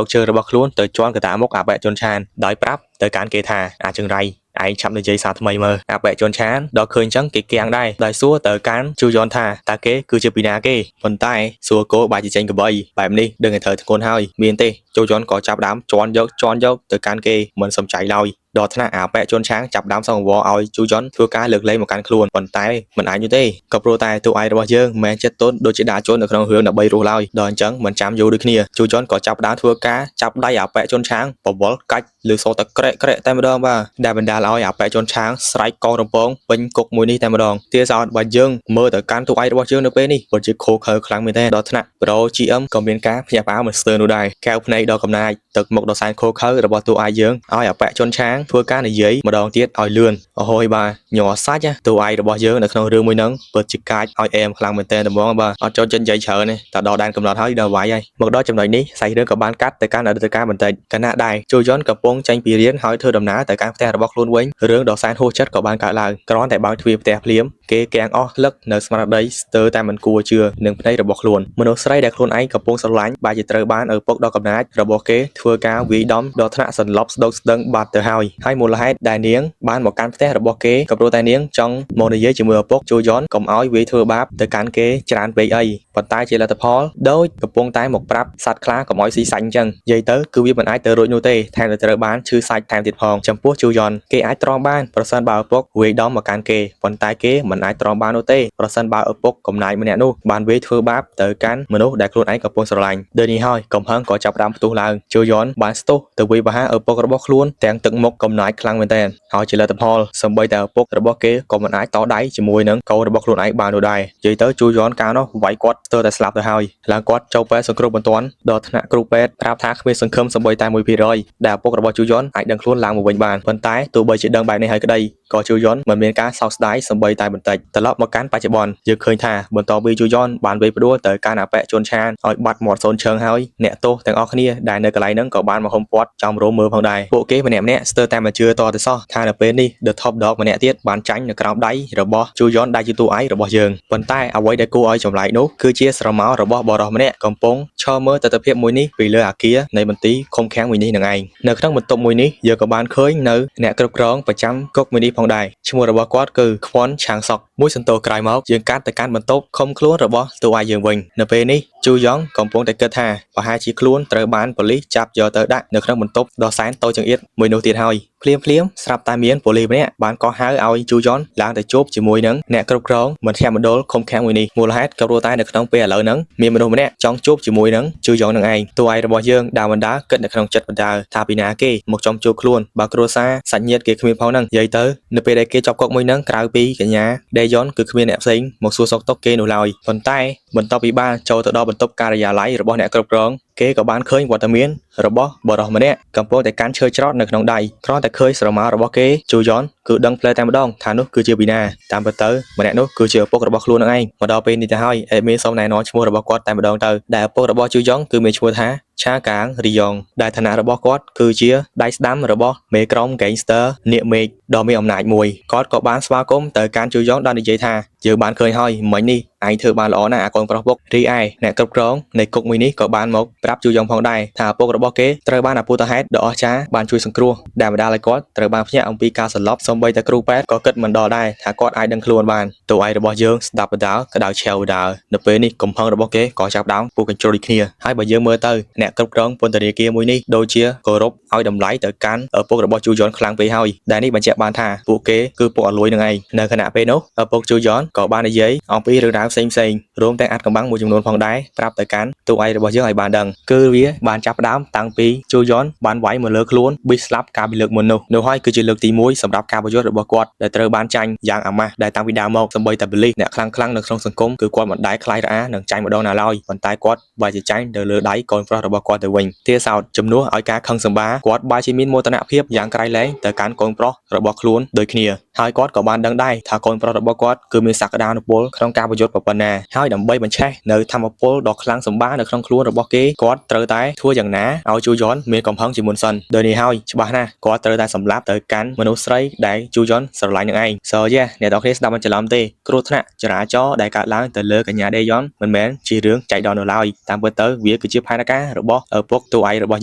កជើងរបស់ខ្លួនទៅជន់កតាមុខអាប៉ែជន់ឆានដោយប្រាប់ទៅកាន់គេថាអាចង្រៃឯងឆាប់និយាយសារថ្មីមើលអាប៉ែជន់ឆានដល់ឃើញចឹងគេគាំងដែរដោយសួរទៅកាន់ជូយ៉នថាតើគេគឺជាពីណាគេប៉ុន្តែសួរគោបែរជាចេញកបីបែបនេះដឹងតែត្រូវធ្ងន់ហើយមានទេជូយ៉នក៏ចាប់ដើមជន់យកជន់យកទៅកាន់គេមិនសំចៃឡើយដល់ថ្នាក់អាប៉ែជន់ឆាងចាប់ដើមសង្វរឲ្យជូយ៉នធ្វើការលើកលែងមកកាន់ខ្លួនប៉ុន្តែមិនអាចនោះទេក៏ព្រោះតែតួឯងរបស់យើងមិនមែនចិត្តទន់ដូចជាដាជន់នៅក្នុងរឿងដើម្បីរស់ឡើយដល់អញ្ចឹងមិនចាំយូរដូចគ្នាជូយ៉នក៏ចាប់ដើមធ្វើការចាប់ដៃអាប៉ែជន់ឆាងបវលកាច់ឬសូតែក្រែកក្រែកតែម្ដងបាទដែលបណ្ដាលឲ្យអាប៉ែជន់ឆាងស្រែកកងរំពងពេញគុកមួយនេះតែម្ដងទាសោតបើយើងមើលទៅកាន់តួឯងរបស់យើងនៅពេលនេះពិតជាខូខើខ្លាំងមែនទេដល់ថ្នាក់ Pro GM ក៏មានការភ្ញាក់ផ្អើលមិនស្ទើរនោះដែរកែវភ្នែកដ៏កំណាចទឹកមុខដ៏សែនខូខើរបស់តួឯងយើងឲ្យអាប៉ែជន់ឆាងធ្វើការនិយាយម្ដងទៀតឲ្យលឿនអូហូយបាទញ័រសាច់តួឯងរបស់យើងនៅក្នុងរឿងមួយហ្នឹងពិតជាកាចឲ្យអែមខ្លាំងមែនទែនត្មងបាទអត់ចូលចិត្តនិយាយច្រើនទេតែដល់ដែនកំណត់ហើយដល់វាយហើយមកដល់ចំណុចនេះសាច់រឿងក៏បានកាត់ទៅកាន់អតីតកាលបន្តិចខណៈដែរជូយ៉នកំពុងចេញពីរៀនហើយធ្វើដំណើរទៅកាន់ផ្ទះរបស់ខ្លួនវិញរឿងដ៏សែនហួសចិត្តក៏បានកើតឡើងគ្រាន់តែបើកទ្វារផ្ទះភ្លាមគេកាំងអស់លឹកនៅស្មារតីស្ទើរតែមិនគួរជឿនឹងភ្នែករបស់ខ្លួនមនុស្សស្រីដែលខ្លួនឯងកំពុងស្រឡាញ់បែរជាត្រូវបានឪពុកដ៏កំណាចរបស់គេធ្វើការវាយដំដល់ថ្នាក់សន្លប់ស្ដោកស្ដឹងបាត់ទៅហើយ ហើយមូលហេតុដែលនាងបានមកកាន់ផ្ទះរបស់គេក៏ព្រោះតែនាងចង់មកនិយាយជាមួយឪពុកជូយ៉នកុំឲ្យវាយធ្វើបាបទៅកាន់គេច្រើនពេកអីប៉ុន្តែជាលទ្ធផលដូចកំពុងតែមកប្រាប់សត្វខ្លាកុំឲ្យស៊ីសាច់អញ្ចឹងនិយាយទៅគឺវាមិនអាចទៅរួចនោះទេថែមតែត្រូវបានឈឺសាច់ថែមទៀតផងចំពោះជូយ៉នគេអាចទ្រាំបានប្រសិនបើឪពុកវាយដំមកកាន់គេប៉ុន្តែគេមិនអាចទ្រាំបាននោះទេប្រសិនបើឪពុកកំណាយម្នាក់នោះបានវាយធ្វើបាបទៅកាន់មនុស្សដែលខ្លួនឯងកំពុងស្រឡាញ់ដូចនេះហើយកំហឹងក៏ចាប់ផ្ដើមផ្ទុះឡើងជូយ៉នបានស្ទុះទៅវាយប្រហារឪពុករបស់ខ្លួនទាំងទឹកមុខកំណាចខ្លាំងមែនទែនហើយជាលទ្ធផលសូម្បីតែឪពុករបស់គេក៏មិនអាចតដៃជាមួយនឹងកូនរបស់ខ្លួនឯងបាននោះដែរនិយាយទៅជូយ៉នកាលនោះវាយគាត់ស្ទើរតែស្លាប់ទៅហើយឡើងគាត់ចូលពេទ្យសង្គ្រោះបន្ទាន់ដល់ថ្នាក់គ្រូពេទ្យប្រាប់ថាគ្មានសង្ឃឹមសូម្បីតែ1%ដែលឪពុករបស់ជូយ៉នអាចដឹងខ្លួនឡើងមកវិញបានប៉ុន្តែទោះបីជាដឹងបែបនេះហើយក្តីក៏ជូយ៉នមិនមានការសោកស្ដាយសូម្បីតែបន្តិចត្រឡប់មកកាន់បច្ចុប្បន្នយើងឃើញថាបន្ទាប់ពីជូយ៉នបានវាយផ្ដួលទៅកាន់អបិជនឆានឲ្យបាត់មាត់សូនឈឹងហើយអ្នកទោសទាំងអស់គ្នាដែលនៅកន្លែងហ្នឹងក៏បានមកហុំព័ទ្ធចំរោមមើលផងដែរពួកគេម្នាក់ៗស្ទើរតែមិនជឿតទៅសោះថានៅពេលនេះ The Top Dog ម្នាក់ទៀតបានចាញ់នៅក្រោមដៃរបស់ជូយ៉នដែលជាតួឯករបស់យើងប៉ុន្តែអ្វីដែលគួរឲ្យចម្លែកនោះគឺជាស្រមោលរបស់បុរសម្នាក់កំពុងឈរមើលទិដ្ឋភាពមួយនេះពីលើអាគារនៃមន្ទីរឃុំឃាំងមួយនេះនឹងឯងនៅក្នុងបន្ទប់មួយនេះយើងក៏បានឃើញនៅអ្នកគ្រប់គ្រងប្រចាំគុកមួយនេះផងដែរឈ្មោះរបស់គាត់គឺខ្វុនឆាងសុកមួយសន្ទុះក្រោយមកយើងកាត់ទៅកាន់បន្ទប់ឃុំខ្លួនរបស់តួឯកយើងវិញនៅពេលនេះជូយ៉ងកំពុងតែគិតថាប្រហែលជាខ្លួនត្រូវបានប៉ូលីសចាប់យកទៅដាក់នៅក្នុងបន្ទប់ដ៏សែនតូចចង្អៀតមួយនោះទៀតហើយភ្លាមភ្លាមស្រាប់តែមានប៉ូលីសម្នាក់បានកោះហៅឲ្យជូយ៉នឡើងទៅជួបជាមួយនឹងអ្នកគ្រប់គ្រងមជ្ឈមណ្ឌលឃុំឃាំងមួយនេះមូលហេតុក៏ព្រោះតែនៅក្នុងពេលឥឡូវហ្នឹងមានមនុស្សម្នាក់ចង់ជួបជាមួយនឹងជូយ៉ងនឹងឯងតួឯករបស់យើងដើមបណ្ដើគិតនៅក្នុងចិត្តបណ្ដើថាពីណាគេមកចំជួបខ្លួនបើគ្រួសារសាច់ញាតិគេគ្មានផងហ្នឹងនិយាយទៅនៅពេលដែលគេជាប់គុកមួយហ្នឹងក្រៅពីកញ្ញាដេយ៉ុនគឺគ្មានអ្នកផ្សេងមកសួរសុខទុក្ខគេនោះឡើយប៉ុន្តែបន្ទាប់ពីបានចូលទៅដល់បន្ទប់ការិយាល័យរបស់អ្នកគ្រប់គ្រងគេក៏បានឃើញវត្តមានរបស់បុរសម្នាក់កំពុងតែកាន់ឈើច្រត់នៅក្នុងដៃគ្រាន់តែឃើញស្រមោលរបស់គេជូយ៉នគឺដឹងផ្លែតែម្ដងថានោះគឺជាពីណាតាមពិតទៅម្នាក់នោះគឺជាឪពុករបស់ខ្លួននឹងឯងមកដល់ពេលនេះទៅហើយអេមីសូមណែនាំឈ្មោះរបស់គាត់តែម្ដងទៅដែលឪពុករបស់ជូយ៉ងគឺមានឈ្មោះថាឆាកាងរីយ៉ងដែលឋានៈរបស់គាត់គឺជាដៃស្ដាំរបស់មេក្រុម Gangster នាគមេឃដ៏មានអំណាចមួយគាត់ក៏បានស្វាគមន៍ទៅកាន់ជូយ៉ងដោយនិយាយថាយើងបានឃើញហើយមិញនេះឯងធ្វើបានល្អណាស់អាកូនប្រុសពុករីឯអ្នកគ្រប់គ្រងនៃគុកមួយនេះក៏បានមកប្រាប់ជូយ៉ងផងដែរថាឪពុករបស់គេត្រូវបានអពុតហេតុដ៏អស្ចារ្យបានជួយសង្គ្រោះដែលបណ្ដាលឲ្យគាត់ត្រូវបានភ្ញាក់អំពីការសន្លប់សូម្បីតែគ្រូពេទ្យក៏គិតមិនដល់ដែរថាគាត់អាចដឹងខ្លួនបានតួឯងរបស់យើងស្ដាប់បណ្ដាលក្តៅឆេវបណ្ដាលនៅពេលនេះកំហឹងរបស់គេក៏ចាប់ដើមពុះកញ្ជ្រោលដូចគ្នាហើយបើយើងមើលទៅអ្នកគ្រប់គ្រងពន្ធនាគារមួយនេះដូចជាគោរពឲ្យតម្លៃទៅកាន់ឪពុករបស់ជូយ៉នខ្លាំងពេកហើយដែលនេះបញ្ជាក់បានថាពួកគេគឺពួកអលួយនឹងឯងនៅខណៈពេលនោះឪពុកជូយ៉នក៏បាននិយាយអំពីរឿងរ៉ាវផ្សេងៗរួមទាំងអាថ៌កំបាំងមួយចំនួនផងដែរប្រាប់ទៅកាន់តួឯករបស់យើងឲ្យបានដឹងគឺវាបានចាប់ផ្ដើមតាំងពីជូយ៉នបានវាយមកលើខ្លួនប៊ីស្លាប់កាលពីលើកមុននោះនោះហើយគឺជាលើកទី1សម្រាប់ការប្រយុទ្ធរបស់គាត់ដែលត្រូវបានចាញ់យ៉ាងអាម៉ាស់ដែលតាំងពីដើមមកសូម្បីតែបលិសអ្នកខ្លាំងៗនៅក្នុងសង្គមគឺគាត់មិនដែលខ្លាចរអានឹងចាញ់ម្ដងណាឡើយប៉ុន្តែគាត់បែរជាចាញ់ទៅលើដៃកូនប្រុសរបស់គាត់ទៅវិញទាសោតជំនួសឲ្យការខឹងសម្បាគាត់បែរជាមានមោទនភាពយ៉ាងក្រៃលែងទៅកាន់កូនប្រុសរបស់ខ្លួនដូចគ្នាហើយគាត់ក៏បានដឹងដែរថាកូនប្រុសរបស់គាត់គឺមានសក្តានុពលក្នុងការប្រយុទ្ធប៉ុណ្ណាហើយដើម្បីបញ្ឆេះនៅធម៌ពលដ៏ខ្លាំងសម្បានៅក្នុងខ្លួនរបស់គេគាត់ត្រូវតែធ្វើយ៉ាងណាឲ្យជូយ៉នមានកំហឹងជាមុនសិនដោយនេះហើយច្បាស់ណាស់គាត់ត្រូវតែសម្លាប់ទៅកាន់មនុស្សស្រីដែលជូយ៉នស្រឡាញ់នឹងឯង So yeah អ្នកទាំងគ្នាស្ដាប់មិនច្រឡំទេគ្រោះថ្នាក់ចរាចរណ៍ដែលកើតឡើងទៅលើកញ្ញាដេយ៉នមិនមែនជារឿងចៃដន្យនោះឡើយតាមពិតទៅវាគឺជាផែនការរបស់ឪពុកតួឯករបស់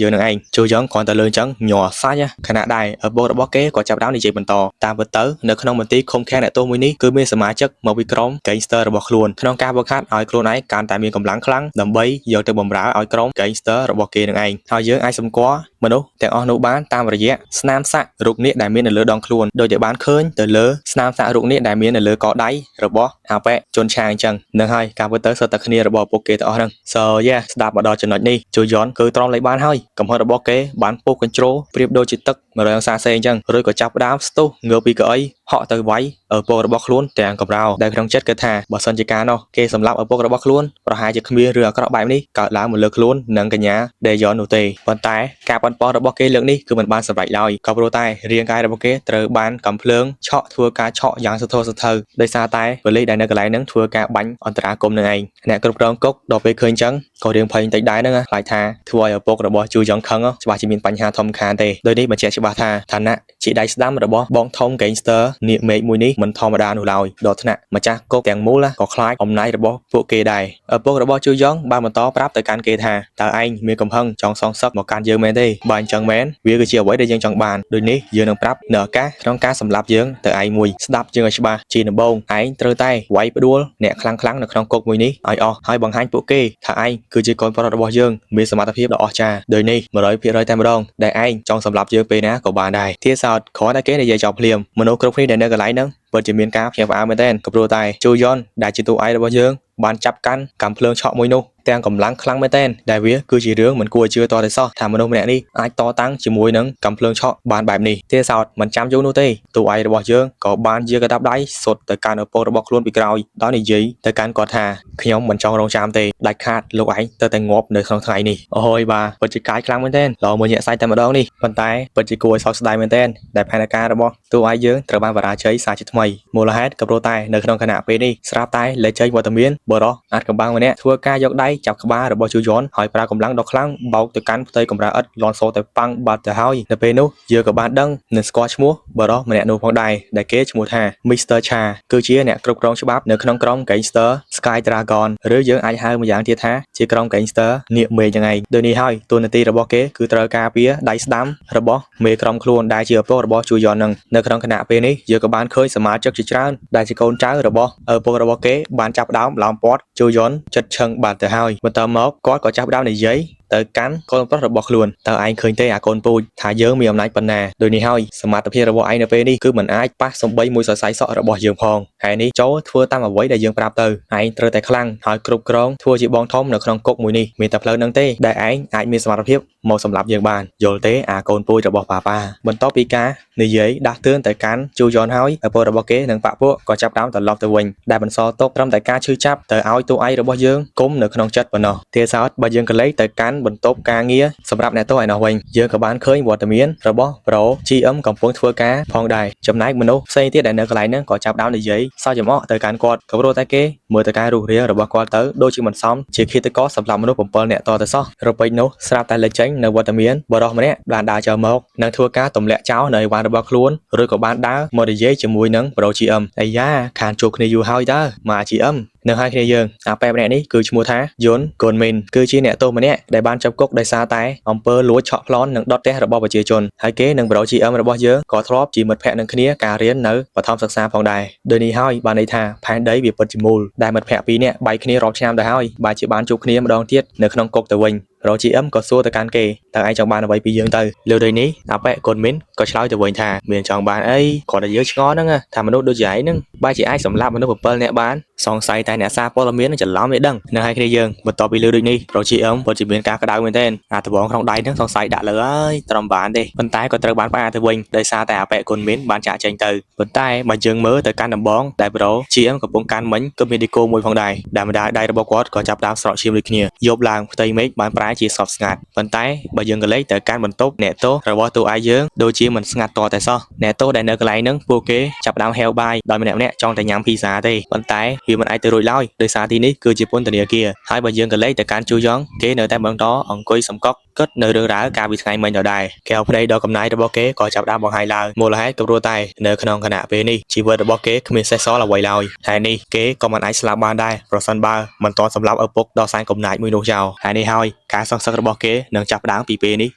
យើងនឹងឯងជូយ៉នគ្រាន់តែលើអញ្ចឹងញ័រសាច់ខណៈដែរឪពុករបស់គេក៏ចាប់ផ្ដើមនិយាយបន្តតាមពិតទៅនៅក្នុងមន្ទីរឃុំឃាំងអ្នកទោសមួយនេះគឺមានសមាជិកមកពីក្រុម Gangster របស់ខ្លួនក្នុងការវឹកហាត់ឲ្យខ្លួនឯងកាន់តែមានកម្លាំងខ្លាំងដើម្បីយកទៅបម្រើឲ្យក្រុម Gangster របស់គេនឹងឯងហើយយើងអាចសម្គាល់មនុស្សទាំងអស់នោះបានតាមរយៈស្នាមសាក់រូបនាគដែលមាននៅលើដងខ្លួនដោយដែលបានឃើញទៅលើស្នាមសាក់រូបនាគដែលមាននៅលើកដៃរបស់អាប៉ែជនឆាអញ្ចឹងនឹងហើយការពិតទៅសុទ្ធតែគ្នារបស់ពួកគេទាំងអស់ហ្នឹង So yeah ស្ដាប់មកដល់ចំណុចនេះជូយ៉នគឺទ្រាំលេខបានហើយកំហុសរបស់គេបានពុះកញ្ជ្រោប្រៀបដូចជាទឹក100អង្សាសេអញ្ចឹងរួចក៏ចាប់ផ្ដើមស្ទុះងើបពីកៅអីហក់ទៅវាយឪពុករបស់ខ្លួនទាំងកម្រោលដែលក្នុងចិត្តគិតថាបើសិនជាការនោះគេសម្លាប់ឪពុករបស់ខ្លួនប្រហែលជាគ្មានរឿងអាក្រក់បែបនេះកើតឡើងមកលើខ្លួននិងកញ្ញាដេយ៉ននោះទេប៉ុន្តែការប៉ុនប៉ងរបស់គេលើកនេះគឺមិនបានសម្រេចឡើយក៏ព្រោះតែរាងកាយរបស់គេត្រូវបានកំភ្លើងឆក់ធ្វើការឆក់យ៉ាងសន្ធោសន្ធៅដោយសារតែប៉ូលីសដែលនៅកន្លែងហ្នឹងធ្វើការបាញ់អន្តរាគមន៍នឹងឯងអ្នកគ្រប់គ្រងគុកដល់ពេលឃើញចឹងក៏រៀងភ័យបន្តិចដែរហ្នឹងខ្លាចថាធ្វើឲ្យឪពុករបស់ជូយ៉ងខឹងច្បាស់ជាមានបញ្ហាធំខានទេដោយនេះបញ្ជាក់ច្បាស់ថាឋានៈជាដៃស្ដាំរបស់បងធំ Gangster នាគមេឃមួយនេះមិនធម្មតានោះឡើយដល់ថ្នាក់ម្ចាស់គុកទាំងមូលក៏ខ្លាចអំណាចរបស់ពួកគេដែរឪពុករបស់ជូយ៉ងបានបន្តប្រាប់ទៅកាន់គេថាតើឯងមានកំហឹងចង់សងសឹកមកកាន់យើងមែនទេ បើអញ្ចឹងមែនវាគឺជាអ្វីដែលយើងចង់បានដូចនេះយើងនឹងប្រាប់នៅឱកាសក្នុងការសម្លាប់យើងទៅឯងមួយស្ដាប់យើងឲ្យច្បាស់ជាដំបូងឯងត្រូវតែវាយផ្ដួលអ្នកខ្លាំងៗនៅក្នុងគុកមួយនេះឲ្យអស់ហើយបង្ហាញពួកគេថាឯងគឺជាកូនប្រុសរបស់យើងមានសមត្ថភាពដ៏អស្ចារ្យដោយនេះ100%តែម្ដងដែលឯងចង់សម្លាប់យើងពេលណាក៏បានដែរទាសោតគ្រាន់តែគេនិយាយចោលភ្លាមមនុស្សគ្រប់គ្នាដែលនៅកន្លែងហ្នឹងពិតជាមានការភ្ញាក់ផ្អើលមែនទែនក៏ព្រោះតែជូយ៉ុនដែលជាតួឯករបស់យើងបានចាប់កាន់កាំភ្លើងឆក់មួយនោះទាំងកម្លាំងខ្លាំងមែនទែនដែលវាគឺជារឿងមិនគួរឲ្យជឿតតែសោះថាមនុស្សម្នាក់នេះអាចតតាំងជាមួយនឹងកាំភ្លើងឆក់បានបែបនេះទេសោតមិនចាំយូរនោះទេតួឯករបស់យើងក៏បានយាកដាប់ដៃសុទ្ធទៅកាន់ឪពុករបស់ខ្លួនពីក្រោយដោយនិយាយទៅកាន់គាត់ថាខ្ញុំមិនចង់រងចាំទេដាច់ខាតលោកឯងទៅតែងាប់នៅក្នុងថ្ងៃនេះអូយបាទពិតជាកាយខ្លាំងមែនទែនល្អមួយញាក់សាច់តែម្ដងនេះប៉ុន្តែពិតជាគួរឲ្យសោកស្ដាយមែនទែនដែលផែនការរបស់តួឯកយើងត្រូវបានបរាជ័យសាជាថ្មីមូលហេតុក៏ព្រោះតែនៅក្នុងខណៈពេលនេះស្រាប់តែលេចចេញវត្តមានបរោះអាចកំបាំងម្នាក់ធ្វើការយកដៃចាប់ក្បាលរបស់ជូយ៉នហើយប្រើកម្លាំងដ៏ខ្លាំងបោកទៅកាន់ផ្ទៃកម្រាលឥដ្ឋលន់សូតែប៉ាំងបាត់ទៅហើយនៅពេលនោះយើងក៏បានដឹងនិងស្គាល់ឈ្មោះបរោះម្នាក់នោះផងដែរដែលគេឈ្មោះថា Mr. Cha គឺជាអ្នកគ្រប់គ្រងច្បាប់នៅក្នុងក្រុម Gangster Sky Dragon ឬយើងអាចហៅម្យ៉ាងទៀតថាជាក្រុម Gangster នាគមេឃយ៉ាងឯងដូចនេះហើយតួនាទីរបស់គេគឺត្រូវការពារដៃស្ដាំរបស់មេក្រុមខ្លួនដែលជាឪពុករបស់ជូយ៉ននឹងនៅក្នុងខណៈពេលនេះយើងក៏បានឃើញសមាជិកជាច្រើនដែលជាកូនចៅរបស់ឪពុករបស់គេបានចាប់ផ្ដើមឡោមព័ទ្ធជូយ៉នចិត្តឈឹងបាត់ទៅហើយបន្តមកគាត់ក៏ចាប់ផ្ដើមនិយាយទៅកាន់កូនប្រុសរបស់ខ្លួនតើឯងឃើញទេអាកូនពូជថាយើងមានអំណាចប៉ុណ្ណាដូចនេះហើយសមត្ថភាពរបស់ឯងនៅពេលនេះគឺមិនអាចប៉ះសំបីមួយសរសៃសក់របស់យើងផងហើយនេះចូលធ្វើតាមអ្វីដែលយើងប្រាប់ទៅឯងត្រូវតែខ្លាំងហើយគ្រប់គ្រងធ្វើជាបងធំនៅក្នុងគុកមួយនេះមានតែផ្លូវហ្នឹងទេដែលឯងអាចមានសមត្ថភាពមកសម្លាប់យើងបានយល់ទេអាកូនពូជរបស់ប៉ាប៉ាបន្ទាប់ពីការនិយាយដាស់តឿនទៅកាន់ជូយ៉នហើយឪពុករបស់គេនិងប៉ាក់ពួកក៏ចាប់ផ្ដើមត្រឡប់ទៅវិញដែលបន្សល់ទុកត្រឹមតែការឈឺចាប់ទៅឲ្យតួឯងរបស់យើងគុំនៅក្នុងចិត្តប៉ុណ្ណោះទាសោតបើយើងក៏លេចទៅកាន់បន្ទប់ការងារសម្រាប់អ្នកទោសឯណោះវិញយើងក៏បានឃើញវត្តមានរបស់ Pro GM កំពុងធ្វើការផងដែរចំណែកមនុស្សផ្សេងទៀតដែលនៅកន្លែងហ្នឹងក៏ចាប់ផ្ដើមនិយាយសើចចំអកទៅកាន់គាត់ក៏ព្រោះតែគេមើលទៅការរុះរាងរបស់គាត់ទៅដូចជាមិនសមជាឃាតករសម្រាប់មនុស្ស7នាក់តទៅសោះរពេចនោះស្រាប់តែលេចចេញនៅវត្តមានបរិសម្នាក់បានដើរចោលមកនិងធ្វើការទម្លាក់ចោលនៅអីវ៉ាន់របស់ខ្លួនឬក៏បានដើរមកនិយាយជាមួយនឹង Pro GM អាយ៉ាខានជួបគ្នាយូរហើយតើមក GM នឹងហើយគ្នាយើងអាប៉ែម្នាក់នេះគឺឈ្មោះថាយុនកូនមីនគឺជាអ្នកទោសម្នាក់ដែលបានចាប់គុកដោយសារតែអំពើលួចឆក់ប្លន់និងដុតផ្ទះរបស់ប្រជាជនហើយគេនិងប្រូ GM របស់យើងក៏ធ្លាប់ជាមិត្តភ័ក្តិនឹងគ្នាការរៀននៅបឋមសិក្សាផងដែរដោយនេះហើយបានន័យថាផែនដីវាពិតជាមូលដែលមិត្តភ័ក្តិពីរនាក់បែកគ្នារាប់ឆ្នាំទៅហើយបែរជាបានជួបគ្នាម្ដងទៀតនៅក្នុងគុកទៅវិញប្រូ GM ក៏សួរទៅកាន់គេតើឯងចង់បានអ្វីពីយើងទៅលើដូចនេះអាប៉ែកូនមីនក៏ឆ្លើយទៅវិញថាមានចង់បានអីគ្រាន់តែយើងឆ្ងល់ហ្នឹងថាមនុស្សដូចជាឯងហ្នឹងបែរជាអាចសម្លាប់មនុស្ស7នាក់បានសង្ស័យតែអ្នកសារព័ត៌មាននឹងច្រឡំឯដឹងនឹងឲ្យគ្នាយើងបន្ទាប់ពីលើដូចនេះប្រូ GM ពិតជាមានការក្តៅមែនទែនអាដបងក្នុងដៃហ្នឹងសង្ស័យដាក់លើហើយត្រឹមបានទេប៉ុន្តែក៏ត្រូវបានផ្អាកទៅវិញដោយសារតែអាប៉ែគុណមីនបានចាក់ចេញទៅប៉ុន្តែបើយើងមើលទៅកាន់ដំបងដែលប្រូ GM កំពុងកាន់មិញក៏មានឌីកូមួយផងដែរដែលម្ដាយដៃរបស់គាត់ក៏ចាប់ដើមស្រក់ឈាមដូចគ្នាយប់ឡើងផ្ទៃមេឃបានប្រែជាសពស្ងាត់ប៉ុន្តែបើយើងក៏លេចទៅកាន់បន្ទប់អ្នកទោសរបស់តួឯកយើងដូចជាមិនស្ងាត់តតែសោះអ្នកទោសដែលនៅកន្លែងហ្នឹងពួកគេចាប់ដើមហេវបាយដោយម្នាក់ៗចង់តែញ៉ាំភីហ្សាទេប៉ុន្តែវាមិនអាចទៅរួចឡើយដោយសារទីនេះគឺជាពន្ធនាគារហើយបើយើងក៏លេចទៅកាន់ជួយ៉ងគេនៅតែបន្តអង្គុយសំកុកគិតនៅរឿងរ៉ាវកាលពីថ្ងៃមិញដដែលកែវភ្នែកដ៏កំណាយរបស់គេក៏ចាប់ផ្ដើមបង្ហាញឡើងមូលហេតុក៏ព្រោះតែនៅក្នុងខណៈពេលនេះជីវិតរបស់គេគ្មានសេះសល់អ្វីឡើយហើយនេះគេក៏មិនអាចស្លាប់បានដែរប្រសិនបើមិនទាន់សម្លាប់ឪពុកដ៏សែនកំណាចមួយនោះចោលហើយនេះហើយការសងសឹករបស់គេនឹងចាប់ផ្ដើមពីពេលនេះ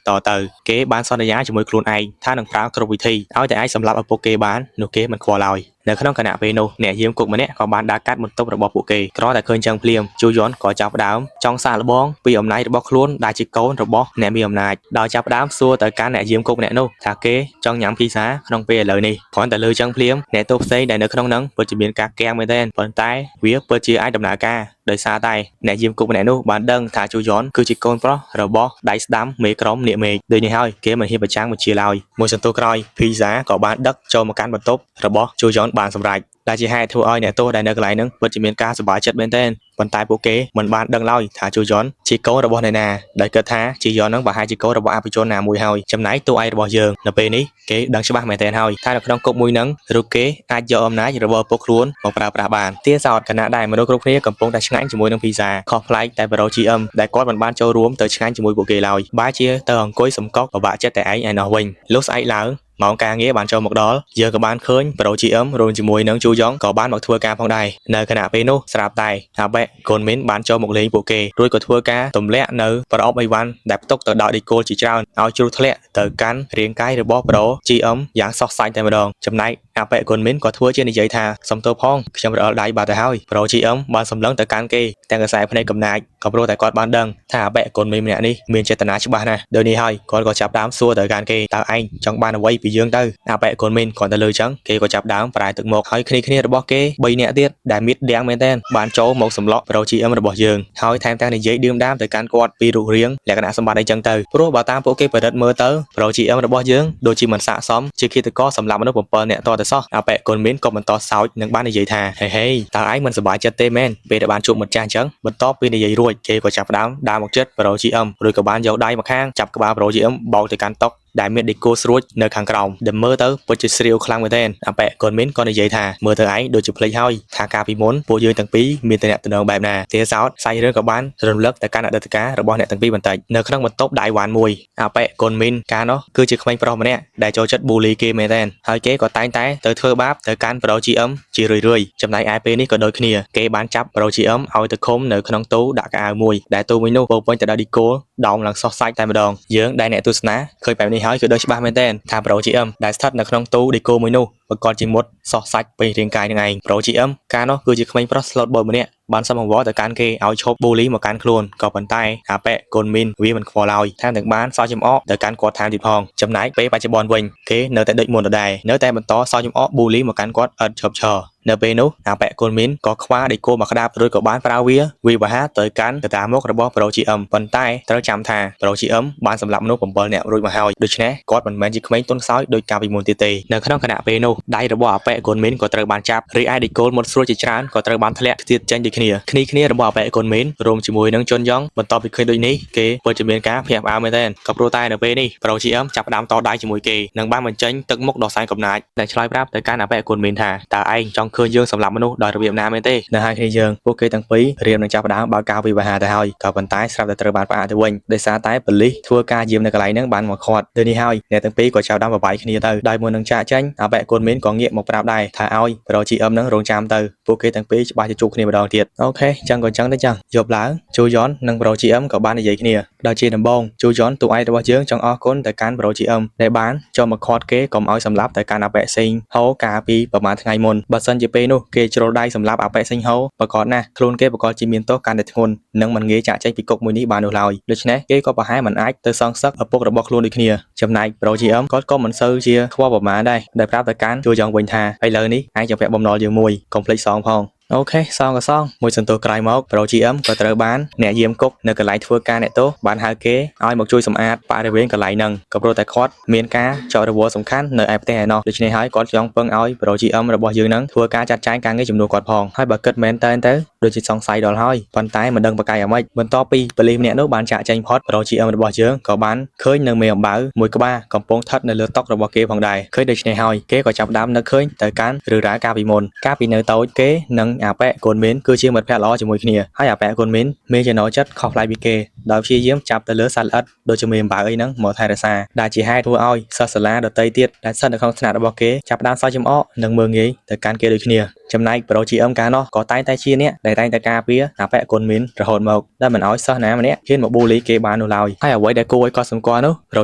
តទៅគេបានសន្យាជាមួយខ្លួនឯងថានឹងប្រើគ្រប់វិធីឲ្យតែអាចសម្លាប់ឪពុកគេបាននោះគេមិនខ្វល់ឡើយនៅក្នុងខណៈពេលនោះអ្នកយាមគុកម្នាក់ក៏បានដើរកាត់បន្ទប់របស់ពួកគេគ្រាន់តែឃើញចឹងភ្លាមជូយ៉ុនក៏ចាប់ផ្ដើមចង់សាកល្បងពីអំណាចរបស់ខ្លួនដែលជាកូនរបស់អ្នកមានអំណាចដោយចាប់ផ្ដើមសួរទៅកាន់អ្នកយាមគុកម្នាក់នោះថាគេចង់ញ៉ាំភីហ្សាក្នុងពេលឥឡូវនេះគ្រាន់តែលើចឹងភ្លាមអ្នកទោសផ្សេងដែលនៅក្នុងហ្នឹងពិតជាមានការគាំងមែនទែនប៉ុន្តែវាពិតជាអាចដំណើរការដោយសារតែអ្នកយាមគុកម្នាក់នោះបានដឹងថាជូយ៉ុនគឺជាកូនប្រុសរបស់ដៃស្ដាំមេក្រុមនាគមេឃដូចនេះហើយគេមិនហ៊ានប្រចាំងបញ្ជាឡើយមួយសន្ទុះក្រោយភីហ្សាក៏បានដឹកចូលមកកាន់បន្ទប់របស់ជូយ៉ុនបានសម្រេចដែលជាហេតុធ្វើឲ្យអ្នកទោសដែលនៅកន្លែងហ្នឹងពិតជាមានការសប្បាយចិត្តមែនទែនប៉ុន្តែពួកគេមិនបានដឹងឡើយថាជូយ៉ុនជាកូនរបស់អ្នកណាដោយគិតថាជូយ៉ុនហ្នឹងប្រហែលជាកូនរបស់អភិជនណាមួយហើយចំណែកតួឯករបស់យើងនៅពេលនេះគេដឹងច្បាស់មែនទែនហើយថានៅក្នុងគុកមួយហ្នឹងរូបគេអាចយកអំណាចរបស់ឪពុកខ្លួនមកប្រើប្រាស់បានទាសោតខណៈដែលមនុស្សគ្រប់គ្នាកំពុងតែឆ្ងាញ់ជាមួយនឹងភីហ្សាខុសប្លែកតែប្រូ GM ដែលគាត់មិនបានចូលរួមទៅឆ្ងាញ់ជាមួយពួកគេឡើយបែរជាទៅអង្គុយសំកុកពិបាកចិត្តតែឯងឯណោះវិញលុះស្អែកឡើង ម៉ោងការងារបានចូលមកដល់យើងក៏បានឃើញ Pro GM រួមជាមួយនឹងជូយ៉ុងក៏បានមកធ្វើការផងដែរនៅខណៈពេលនោះស្រាប់តែអាបេកូនមីនបានចូលមកលេងពួកគេរួចក៏ធ្វើការទម្លាក់នៅប្រអប់អីវ៉ាន់ដែលផ្ទុកទៅដោយឌីកូលជាច្រើនឲ្យជ្រុះធ្លាក់ទៅកាន់រាងកាយរបស់ Pro GM យ៉ាងសោះសាច់តែម្ដងចំណែកអាប៉ែកុនមីនក៏ធ្វើជានិយាយថាសំទោសផងខ្ញុំរអិលដៃបាត់ទៅហើយ Pro GM បានសម្លឹងទៅកាន់គេទាំងក្រសែភ្នែកកំណាចក៏ព្រោះតែគាត់បានដឹងថាអាប៉ែកុនមីនម្នាក់នេះមានចេតនាច្បាស់ណាស់ដោយនេះហើយគាត់ក៏ចាប់ដើមសួរទៅកាន់គេតើឯងចង់បានអ្វីពីយើងទៅអាប៉ែកុនមីនគាត់ទៅលើចឹងគេក៏ចាប់ដើមប្រែទឹកមុខហើយគ្នាគ្នារបស់គេ3នាក់ទៀតដែលមានដៀងមែនទែនបានចូលមកសម្លក់ Pro GM របស់យើងហើយថែមទាំងនិយាយឌឿមដាមទៅកាន់គាត់ពីរូបរាងលក្ខណៈសម្បត្តិអីចឹងទៅព្រោះបើតាមពួកគេពិនិត្យមើលទៅ Pro GM របស់យើងដូចជាមិនស័ក្តិសមជាឃាតករសម្រាប់មនុស្ស7នាក់តតែសោះអាប៉ែកុនមីនក៏បន្តសោចនិងបាននិយាយថាហេហេតើឯងមិនសប្បាយចិត្តទេមែនពេលដែលបានជួបមិត្តចាស់អញ្ចឹងបន្ទាប់ពីនិយាយរួចគេក៏ចាប់ផ្ដើមដើរមកជិត Pro GM រួចក៏បានយកដៃមកខាងចាប់ក្បាល Pro GM បោកទៅកាន់តុដែលមានដេកូស្រួចនៅខាងក្រោមដែលមើលទៅពិតជាស្រាវខ្លាំងមែនទែនអាប៉ែកុនមីនក៏និយាយថាមើលទៅឯងដូចជាភ្លេចហើយថាកាលពីមុនពួកយើងទាំងពីរមានតំណែងបែបណាទេសោតសាច់រឿងក៏បានរំលឹកទៅកាន់អតីតកាលរបស់អ្នកទាំងពីរបន្តិចនៅក្នុងបន្ទប់ដៃវ៉ាន់មួយអាប៉ែកុនមីនកាលនោះគឺជាក្មេងប្រុសម្នាក់ដែលចូលចិត្តប៊ូលីគេមែនទែនហើយគេក៏តែងតែទៅធ្វើបាបទៅកាន់ Pro GM ជារឿយៗចំណែកឯពេលនេះក៏ដូចគ្នាគេបានចាប់ Pro GM ឲ្យទៅឃុំនៅក្នុងទូដាក់កៅអៅមួយដែលទូមួយនោះពោពេញទៅដោយឌីកូលដោមឡើងសោះសាច់តែម្ដងយើងដែលអ្នកទស្សនាឃើញបែបនេះហើយគឺដឹងច្បាស់មែនទែនថា Pro GM ដែលស្ថិតនៅក្នុងទូឌីកូមួយនោះប្រកាសជាមុតសោះសាច់ពេញរាងកាយនឹងឯង Pro GM កាលនោះគឺជាក្មេងប្រុសស្លូតបូតម្នាក់បានសុំអង្វរទៅកាន់គេឲ្យឈប់ប៊ូលីមកកាន់ខ្លួនក៏ប៉ុន្តែអាប៉ែកូនមីនវាមិនខ្វល់ឡើយថែមទាំងបានសោះចំអកទៅកាន់គាត់ថែមទៀតផងចំណែកពេលបច្ចុប្បន្នវិញគេនៅតែដូចមុនដដែលនៅតែបន្តសោះចំអកប៊ូលីមកកាន់គាត់ឥតឈប់ឈរនៅពេលនោះអាប៉ែកូនមីនក៏ខ្វាឌីកូមកក្តាប់រួចក៏បានប្រើវាវាបហាទៅកាន់កតាមុខរបស់ Pro GM ប៉ុន្តែត្រូវចាំថា Pro GM បានសម្លាប់មនុស្ស7នាក់រួចមកហើយដូច្នេះគាត់មិនមែនជាក្មេងទន់ខ្សោយដូចកាលពីមុនទៀតទេនៅក្នុងខណៈពេលនោះដៃរបស់អាប៉ែកូនមីនក៏ត្រូវបានចាប់រីឯឌីកូលមុតស្រួចជាច្រើនក៏ត្រូវបានធ្លាក់ទៀតចេញដូចគ្នាគ្នាគ្នារបស់អាប៉ែកូនមីនរួមជាមួយនឹងជុនយ៉ងបន្ទាប់ពីឃើញដូចនេះគេពិតជាមានការភ្ញាក់ផ្អើលមែនទែនក៏ព្រោះតែនៅពេលនេះ Pro GM ចាប់ផ្ដើមតដៃជាមួយគេនិងបានបញ្ចេញទឹកមុខដ៏សែនកំណាចដែលឆ្លើយប្រាប់ទៅកាន់អាប៉ែកូនមីនថាតើឯងចង់ឃើញយើងសម្លាប់មនុស្សដោយរបៀបណាមែនទេនៅហើយគ្នាយើងពួកគេទាំងពីររៀមនឹងចាប់ផ្ដើមបើកការវិវហាទៅហើយក៏ប៉ុន្តែស្រាប់តែត្រូវបានផ្អាកទៅវិញដោយសារតែប៉ូលីសធ្វើការយាមនៅកន្លែងហ្នឹងបានមកឃាត់ដូចនេះហើយអ្នកទាំងពីរក៏ចាប់ផ្ដើមបបាយគ្នាទៅដោយមុននឹងចាកចេញអាប៉ែកូនមីនក៏ងាកមកប្រាប់ដែរថាឲ្យ Pro GM ហ្នឹងរងចាំទៅពួកគេទាំងពីរច្បាស់ជាជួបគ្នាម្ដងទៀត OK ចឹងក៏ចឹងទៅចឹងយប់ឡើងជូយ៉ននិង Pro GM ក៏បាននិយាយគ្នាដោយជាដំបូងជូយ៉នតួឯករបស់យើងចង់អរគុណទៅកាន់ Pro GM ដែលបានចូលមកឃាត់គេកុំឲ្យសម្លាប់ទៅកាន់អាប៉ែសេងហូកាលពីប្រហែលថ្ងៃមុនបើសិនជាពេលនោះគេជ្រុលដៃសម្លាប់អាប៉ែសេងហូប្រកាសណាស់ខ្លួនគេប្រកាសជាមានទោសកាន់តែធ្ងន់និងមិនងាយចាក់ចេញពីគុកមួយនេះបាននោះឡើយដូច្នេះគេក៏ប្រហែលមិនអាចទៅសងសឹកឪពុករបស់ខ្លួនដូចគ្នាចំណែក Pro GM គាត់ក៏មិនសូវជាខ្វល់ប្រមាណដែរដែលប្រាប់ទៅកាន់ជូយ៉ងវិញថាឥឡូវនេះឯងជំពាក់បំណុលយើងមួយកុំភ្លេចសងផង OK សងក៏សងមួយសន្ទុះក្រោយមក Pro GM ក៏ត្រូវបានអ្នកយាមគុកនៅកន្លែងធ្វើការអ្នកទោសបានហៅគេឲ្យមកជួយសម្អាតបរិវេណកន្លែងហ្នឹងក៏ព្រោះតែគាត់មានការចោទរវល់សំខាន់នៅឯផ្ទះឯណោះដូច្នេះហើយគាត់ចង់ពឹងឲ្យ Pro GM របស់យើងហ្នឹងធ្វើការចាត់ចែងការងារជំនួសគាត់ផងហើយបើគិតមែនតើទៅដូចជាសង្ស័យដល់ហើយប៉ុន្តែមិនដឹងបកាយអាម៉េចបន្ទាប់ពីប៉ូលីសម្នាក់នោះបានចាក់ចេញផុត Pro GM របស់យើងក៏បានឃើញនៅមេអំបៅមួយក្បាលកំពុងស្ថិតនៅលើតុរបស់គេផងដែរឃើញដូច្នេះហើយគេក៏ចាប់ផ្ដើមនឹកឃើញទៅកាន់រឿងរ៉ាវកាលពីមុនកាលពីនៅតូចគេនិងអាប៉ែកូនមីនគឺជាមិត្តភក្តិល្អជាមួយគ្នាហើយអាប៉ែកូនមីនមានចំណូលចិត្តខុសប្លែកពីគេដោយព្យាយាមចាប់ទៅលើសត្វល្អិតដូចជាមេអំបៅអីហ្នឹងមកថែរក្សាដែលជាហេតុធ្វើឲ្យសិស្សសាលាដទៃទៀតដែលស្ថិតនៅក្នុងថ្នាក់របស់គេចាប់ផ្ដើមសើចចំអកនិងមើលងាយទៅកាន់គេដូចគ្នាចំណែក Pro GM កាលនោះក៏តែងតែជាអ្នកដែលតែងតែការពារអាប៉ែកូនមីនរហូតមកដែលមិនឲ្យសិស្សណាម្នាក់ហ៊ានមកប៊ូលីគេបាននោះឡើយហើយអ្វីដែលគួរឲ្យកត់សម្គាល់នោះ Pro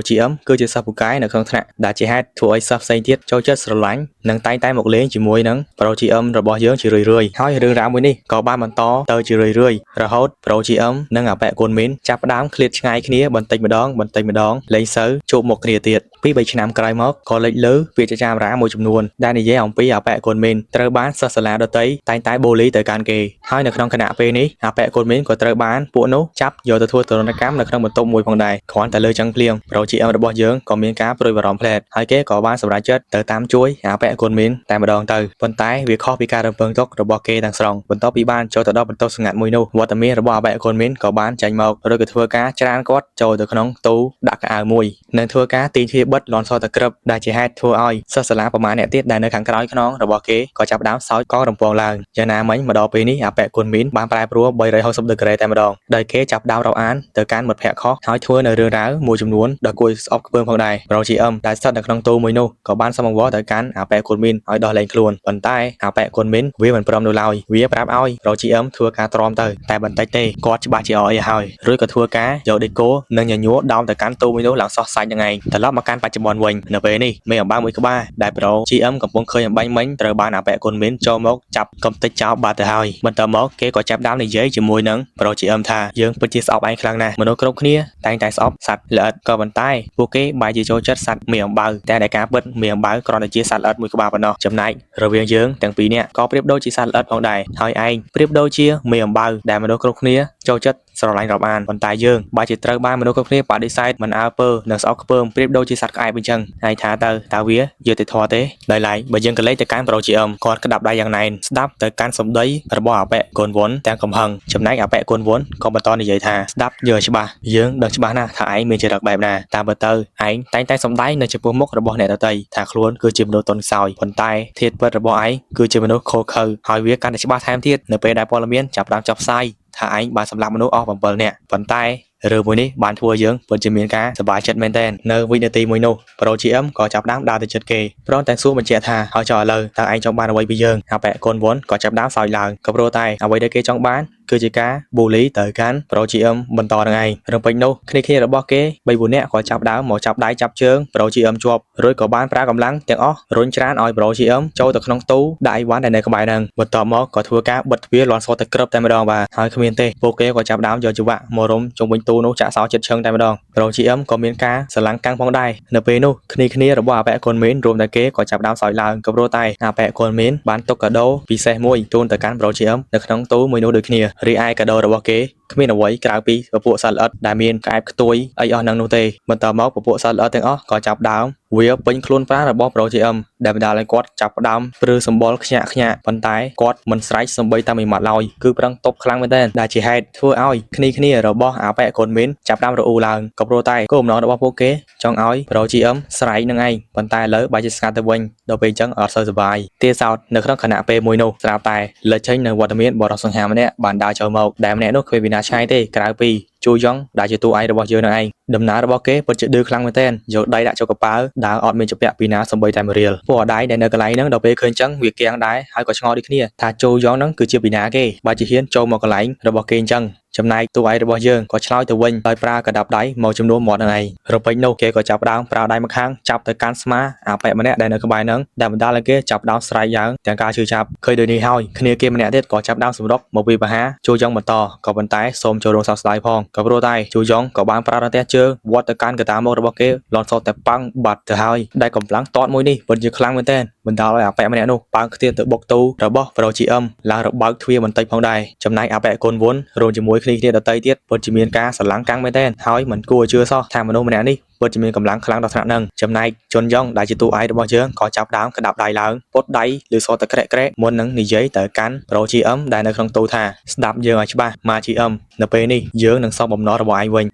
GM គឺជាសិស្សពូកែនៅក្នុងថ្នាក់ដែលជាហេតុធ្វើឲ្យសិស្សផ្សេងទៀតចូលចិត្តស្រឡាញ់និងតែងតែមកលេងជាមួយនឹង Pro GM របស់យើងជារឿយៗហើយរឿងរ៉ាវមួយនេះក៏បានបន្តទៅជារឿយៗរហូត Pro GM និងអាប៉ែកូនមីនចាប់ផ្ដើមឃ្លាតឆ្ងាយគ្នាបន្តិចម្ដងបន្តិចម្ដងលែងសូវជួបមុខគ្នាទៀតពី3ឆ្នាំក្រោយមកក៏លេចលើពាក្យចចាមរាមួយចំនួនដែលនិយាយអំពីអាប៉ែកូនមីនត្រូវបានសិស្សសាលាដទៃតែងតែបូលីទៅកាន់គេហើយនៅក្នុងខណៈពេលនេះអាប៉ែកូនមីនក៏ត្រូវបានពួកនោះចាប់យកទៅធ្វើទរណកម្មនៅក្នុងបន្ទប់មួយផងដែរគ្រាន់តែលើចឹងភ្លាម Pro GM របស់យើងក៏មានការព្រួយបារម្ភផ្លែតហើយគេក៏បានសម្រេចចិត្តទៅតាមជួយអាប៉ែកូនមីនតែម្ដងទៅប៉ុន្តែវាខុសពីការរំពឹងទុករបស់គេទាំងស្រុងបន្ទាប់ពីបានចូលទៅដល់បន្ទប់សម្ងាត់មួយនោះវត្តមានរបស់អាប៉ែកូនមីនក៏បានចេញមកឬក៏ធ្វើការច្រានគាត់ចូលទៅក្នុងទូដាក់កៅអៅមួយនិងធ្វើការទាញទ្វារបិទ បិទលាន់សតក្រឹបដែលជាហេតុធ្វើឲ្យសិស្សសាលាប្រមាណអ្នកទៀតដែលនៅខាងក្រោយខ្នងរបស់គេក៏ចាប់ផ្ដើមសោចកងរំពងឡើងយ៉ាងណាមិញមកដល់ពេលនេះអាប៉ែគុនមីនបានប្រែប្រួល360ដឺក្រេតែម្ដងដោយគេចាប់ផ្ដើមរាប់អានទៅកាន់មិត្តភ័ក្តិខុសហើយធ្វើនៅរឿងរ៉ាវមួយចំនួនដ៏គួរឲ្យស្អប់ខ្ពើមផងដែរប្រូ GM ដែលស្ថិតនៅក្នុងទូមួយនោះក៏បានសុំអង្វរទៅកាន់អាប៉ែគុនមីនឲ្យដោះលែងខ្លួនប៉ុន្តែអាប៉ែគុនមីនវាមិនព្រមនោះឡើយវាប្រាប់ឲ្យប្រូ GM ធ្វើការទ្រាំទៅតែបន្តិចទេគាត់ច្បាស់ជាអអីហើយរួចក៏ធ្វើការយកដេកូនិងញញួរដោមទៅកាន់ទូមួយនោះឡើងសោះសាច់នឹងឯងត្រឡប់មកកាន់បច្ចុប្បន្នវិញនៅពេលនេះមេអំបៅមួយក្បាលដែលប្រូ GM កំពុងឃើញអំបញ្ញមិញត្រូវបានអាប៉ែគុនមីនចូលមកចាប់កំតិចចោលបាត់ទៅហើយបន្ទាប់មកគេក៏ចាប់ដើមនិយាយជាមួយនឹងប្រូ GM ថាយើងពិតជាស្អប់ឯងខ្លាំងណាស់មនុស្សគ្រប់គ្នាតែងតែស្អប់សត្វល្អិតក៏ប៉ុន្តែពួកគេបែរជាចូលចិត្តសត្វមេអំបៅតែដែលការពិតមេអំបៅគ្រាន់តែជាសត្វល្អិតមួយក្បាលប៉ុណ្ណោះចំណែករវាងយើងទាំងពីរនាក់ក៏ប្រៀបដូចជាសត្វល្អិតផងដែរហើយឯងប្រៀបដូចជាមេអំបៅដែលមនុស្សគ្រប់គ្នាចូលចិត្តស្រឡាញ់រាប់អានប៉ុន្តែយើងបែរជាត្រូវបានមនុស្សគ្រប់គ្នាបដិសេធមិនអើពើនិងស្អប់ខ្ពើមប្រៀបដូចជាសត្វក្អែបអញ្ចឹងហើយថាទៅតើវាយុត្តិធម៌ទេដោយឡែកបើយើងក៏លេចទៅកាន់ប្រូ GM គាត់ក្តាប់ដៃយ៉ាងណែនស្ដាប់ទៅកាន់សម្ដីរបស់អាប៉ែកូនវុនទាំងកំហឹងចំណែកអាប៉ែកូនវុនក៏បន្តនិយាយថាស្ដាប់យើងឲ្យច្បាស់យើងដឹងច្បាស់ណាស់ថាឯងមានចរិតបែបណាតាមពិតទៅឯងតែងតែសម្ដែងនៅចំពោះមុខរបស់អ្នកដទៃថាខ្លួនគឺជាមនុស្សទន់ខ្សោយប៉ុន្តែធាតុពិតរបស់ឯងគឺជាមនុស្សឃោរឃៅហើយវាកាន់តែច្បាស់ថែមទៀតនៅពេលដែលព័ត៌មានចាប់ផ្ដើមចុះផ្សាយថាឯងបានសម្លាប់មនុស្សអស់7នាក់ប៉ុន្តែរឿងមួយនេះបានធ្វើឲ្យយើងពិតជាមានការសប្បាយចិត្តមែនទែននៅវិនាទីមួយនោះប្រូ GM ក៏ចាប់ផ្ដើមដើរទៅជិតគេព្រមទាំងសួរបញ្ជាក់ថាហើយចុះឥឡូវតើឯងចង់បានអ្វីពីយើងអាប៉ែកូនវុនក៏ចាប់ផ្ដើមសើចឡើងក៏ព្រោះតែអ្វីដែលគេចង់បានគឺជាការ bully ទៅកាន់ប្រូ GM បន្តនឹងឯងរំពេចនោះគ្នាគ្នារបស់គេ3 4នាក់ក៏ចាប់ដើមមកចាប់ដៃចាប់ជើងប្រូ GM ជាប់រួចក៏បានប្រើកម្លាំងទាំងអស់រុញច្រានឲ្យប្រូ GM ចូលទៅក្នុងទូដាក់អីវ៉ាន់ដែលនៅក្បែរហ្នឹងបន្ទាប់មកក៏ធ្វើការបិទទ្វារលាន់សតែក្រឹបតែម្ដងបាទហើយគ្មានទេពួកគេក៏ចាប់ដើមយកច្រវាក់មករុំជុំវិញទូនោះចាក់សោចិត្តឈឹងតែម្ដងប្រូ GM ក៏មានការស្រឡាំងកាំងផងដែរនៅពេលនោះគ្នាគ្នារបស់អាប៉ែកូនមីនរួមតែគេក៏ចាប់ដើមសើចឡើងក៏ព្រោះតែអាប៉ែកូនមីនបានទុកកាដូពិសេសមួយជូនទៅកាន់ប្រូ GM នៅក្នុងទូមួយនោះដូចគ្នារីឯកាដូរបស់គេគ្មានអ្វីក្រៅពីពពួកសត្វល្អិតដែលមានក្អែបខ្ទួយអីអស់ហ្នឹងនោះទេបន្ទាប់មកពពួកសត្វល្អិតទាំងអស់ក៏ចាប់ដើមវាពេញខ្លួនប្រាណរបស់ប្រូ GM ដែលបណ្ដាលឲ្យគាត់ចាប់ផ្ដើមព្រឺសម្បុរខ្ញាក់ខ្ញាក់ប៉ុន្តែគាត់មិនស្រែកសំបីតែមួយម៉ាត់ឡើយគឺប្រឹងទប់ខ្លាំងមែនទែនដែលជាហេតុធ្វើឲ្យគ្នាគ្នារបស់អាប៉ែកូនមីនចាប់ផ្ដើមរអ៊ូឡើងក៏ព្រោះតែគោលបំណងរបស់ពួកគេចង់ឲ្យប្រូ GM ស្រែកនឹងឯងប៉ុន្តែឥឡូវបែរជាស្ងាត់ទៅវិញដល់ពេលអញ្ចឹងអត់សូវសប្បាយទាសោតនៅក្នុងខណៈពេលមួយនោះស្រាប់តែលេចចេញនៅវត្តមានបរិសង្ហាម្នាក់បានដើរចូលមកដែលម្នាក់នោះគ្មានវិណាឆ្ងាយទេក្រៅពីជួយ៉ងដែលជាតួឯងរបស់យើងនឹងឯងដំណើររបស់គេពិតជាឌឺខ្លាំងមែនទែនយកដៃដាក់ចូលកប៉ាល់ដើរអត់មានជំពាក់ពីណាសំបីតែមួយរៀលពួកអដៃដែលនៅកន្លែងហ្នឹងដល់ពេលឃើញចឹងវាគាំងដែរហើយក៏ឆ្ងល់ដូចគ្នាថាជួយ៉ងហ្នឹងគឺជាពីណាគេបើជាហ៊ានចូលមកកន្លែងរបស់គេអញ្ចឹងចំណែកតួឯងរបស់យើងក៏ឆ្លើយទៅវិញដោយប្រើកដាប់ដៃមកជំនួសមាត់នឹងឯងរពេញនោះគេក៏ចាប់ផ្ដើមប្រើដៃម្ខាងចាប់ទៅកាន់ស្មាអាប៉ែម្នាក់ដែលនៅក្បែរហ្នឹងដែលបណ្ដាលឲ្យគេចាប់ផ្ដើមស្រែកយ៉ាងទាំងការឈឺចាប់ឃើញដូចនេះហើយគ្នាគេម្នាក់ទៀតក៏ចាប់ផ្ដើមសម្រុកមកពីបហាជួយ៉ងបន្តក៏ប៉ុន្តែសូមចូលរួមសោកស្ដាយផងក៏ព្រោះតែជួយ៉ងក៏បានប្រើរន្ទះជើងវត្តទៅកាន់កតាមុខរបស់គេលន់សតតែប៉ាំងបាត់ទៅហើយដែលកម្លាំងតតមួយនេះពិតជាខ្លាំងមែនទែនបណ្ដាលឲ្យអាប៉ែម្នាក់នោះប៉ាងខ្ទាតទៅបុកទូរបស់ប្រូ GM ឡើងរបើកទ្វារបន្តិចផងដែរចំណែកអាប៉ែកូនវុនរួមជាមួយគ្នាគ្នាដទៃទៀតពិតជាមានការស្រឡាំងកាំងមែនទែនហើយមិនគួរឲ្យជឿសោះថាមនុស្សម្នាក់នេះពិតជាមានកម្លាំងខ្លាំងដល់ថ្នាក់ហ្នឹងចំណែកជុនយ៉ងដែលជាតួឯករបស់យើងក៏ចាប់ដើមក្តាប់ដៃឡើងពត់ដៃឬសតតែក្រែកក្រែកមុននឹងនិយាយទៅកាន់ប្រូ GM ដែលនៅក្នុងទូថាស្ដាប់យើងឲ្យច្បាស់ម៉ា GM នៅពេលនេះយើងនឹងសងបំណុលរបស់ឯងវិញ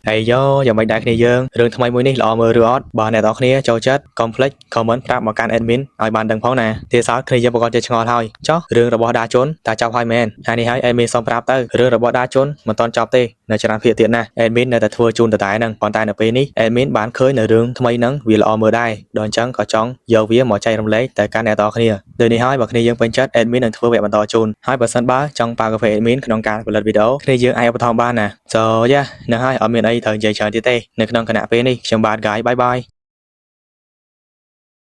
ហើយយោយ៉ាងម៉េចដែរគ្នាយើងរឿងថ្មីមួយនេះល្អមើលឬអត់បើអ្នកនរគ្នាចូលចិត្តកុំភ្លេច comment ប្រាប់មកកាន់ admin ឲ្យបានដឹងផងណាទាសោតគ្នាយើងប្រកាសជាឆ្ងល់ហើយចុះរឿងរបស់ដាជុនតើចប់ហើយមែនហើយនេះហើយ admin សូមប្រាប់ទៅរឿងរបស់ដាជុនមិនទាន់ចប់ទេនៅច្រើនភាគទៀតណា admin នៅតែធ្វើជូនដដែលហ្នឹងប៉ុន្តែនៅពេលនេះ admin បានឃើញនៅរឿងថ្មីហ្នឹងវាល្អមើលដែរដល់អញ្ចឹងក៏ចង់យកវាមកចែករំលែកទៅកាន់អ្នកនរគ្នាដូចនេះហើយបើគ្នាយើងពេញចិត្ត admin នឹងធ្វើវគ្គបន្តជូនហើយបើសិនបើចង់ប៉ាកាហ្វេ admin ក្នុងការផលិតវីដេអូគ្នាយើងអាចឧបត្ថម្ភបានណា So yeah នឹងហើយអត់មានអីត្រូវនិយាយច្រើនទៀតទេនៅក្នុងខណៈពេលនេះខ្ញុំបាទ guys, bye bye.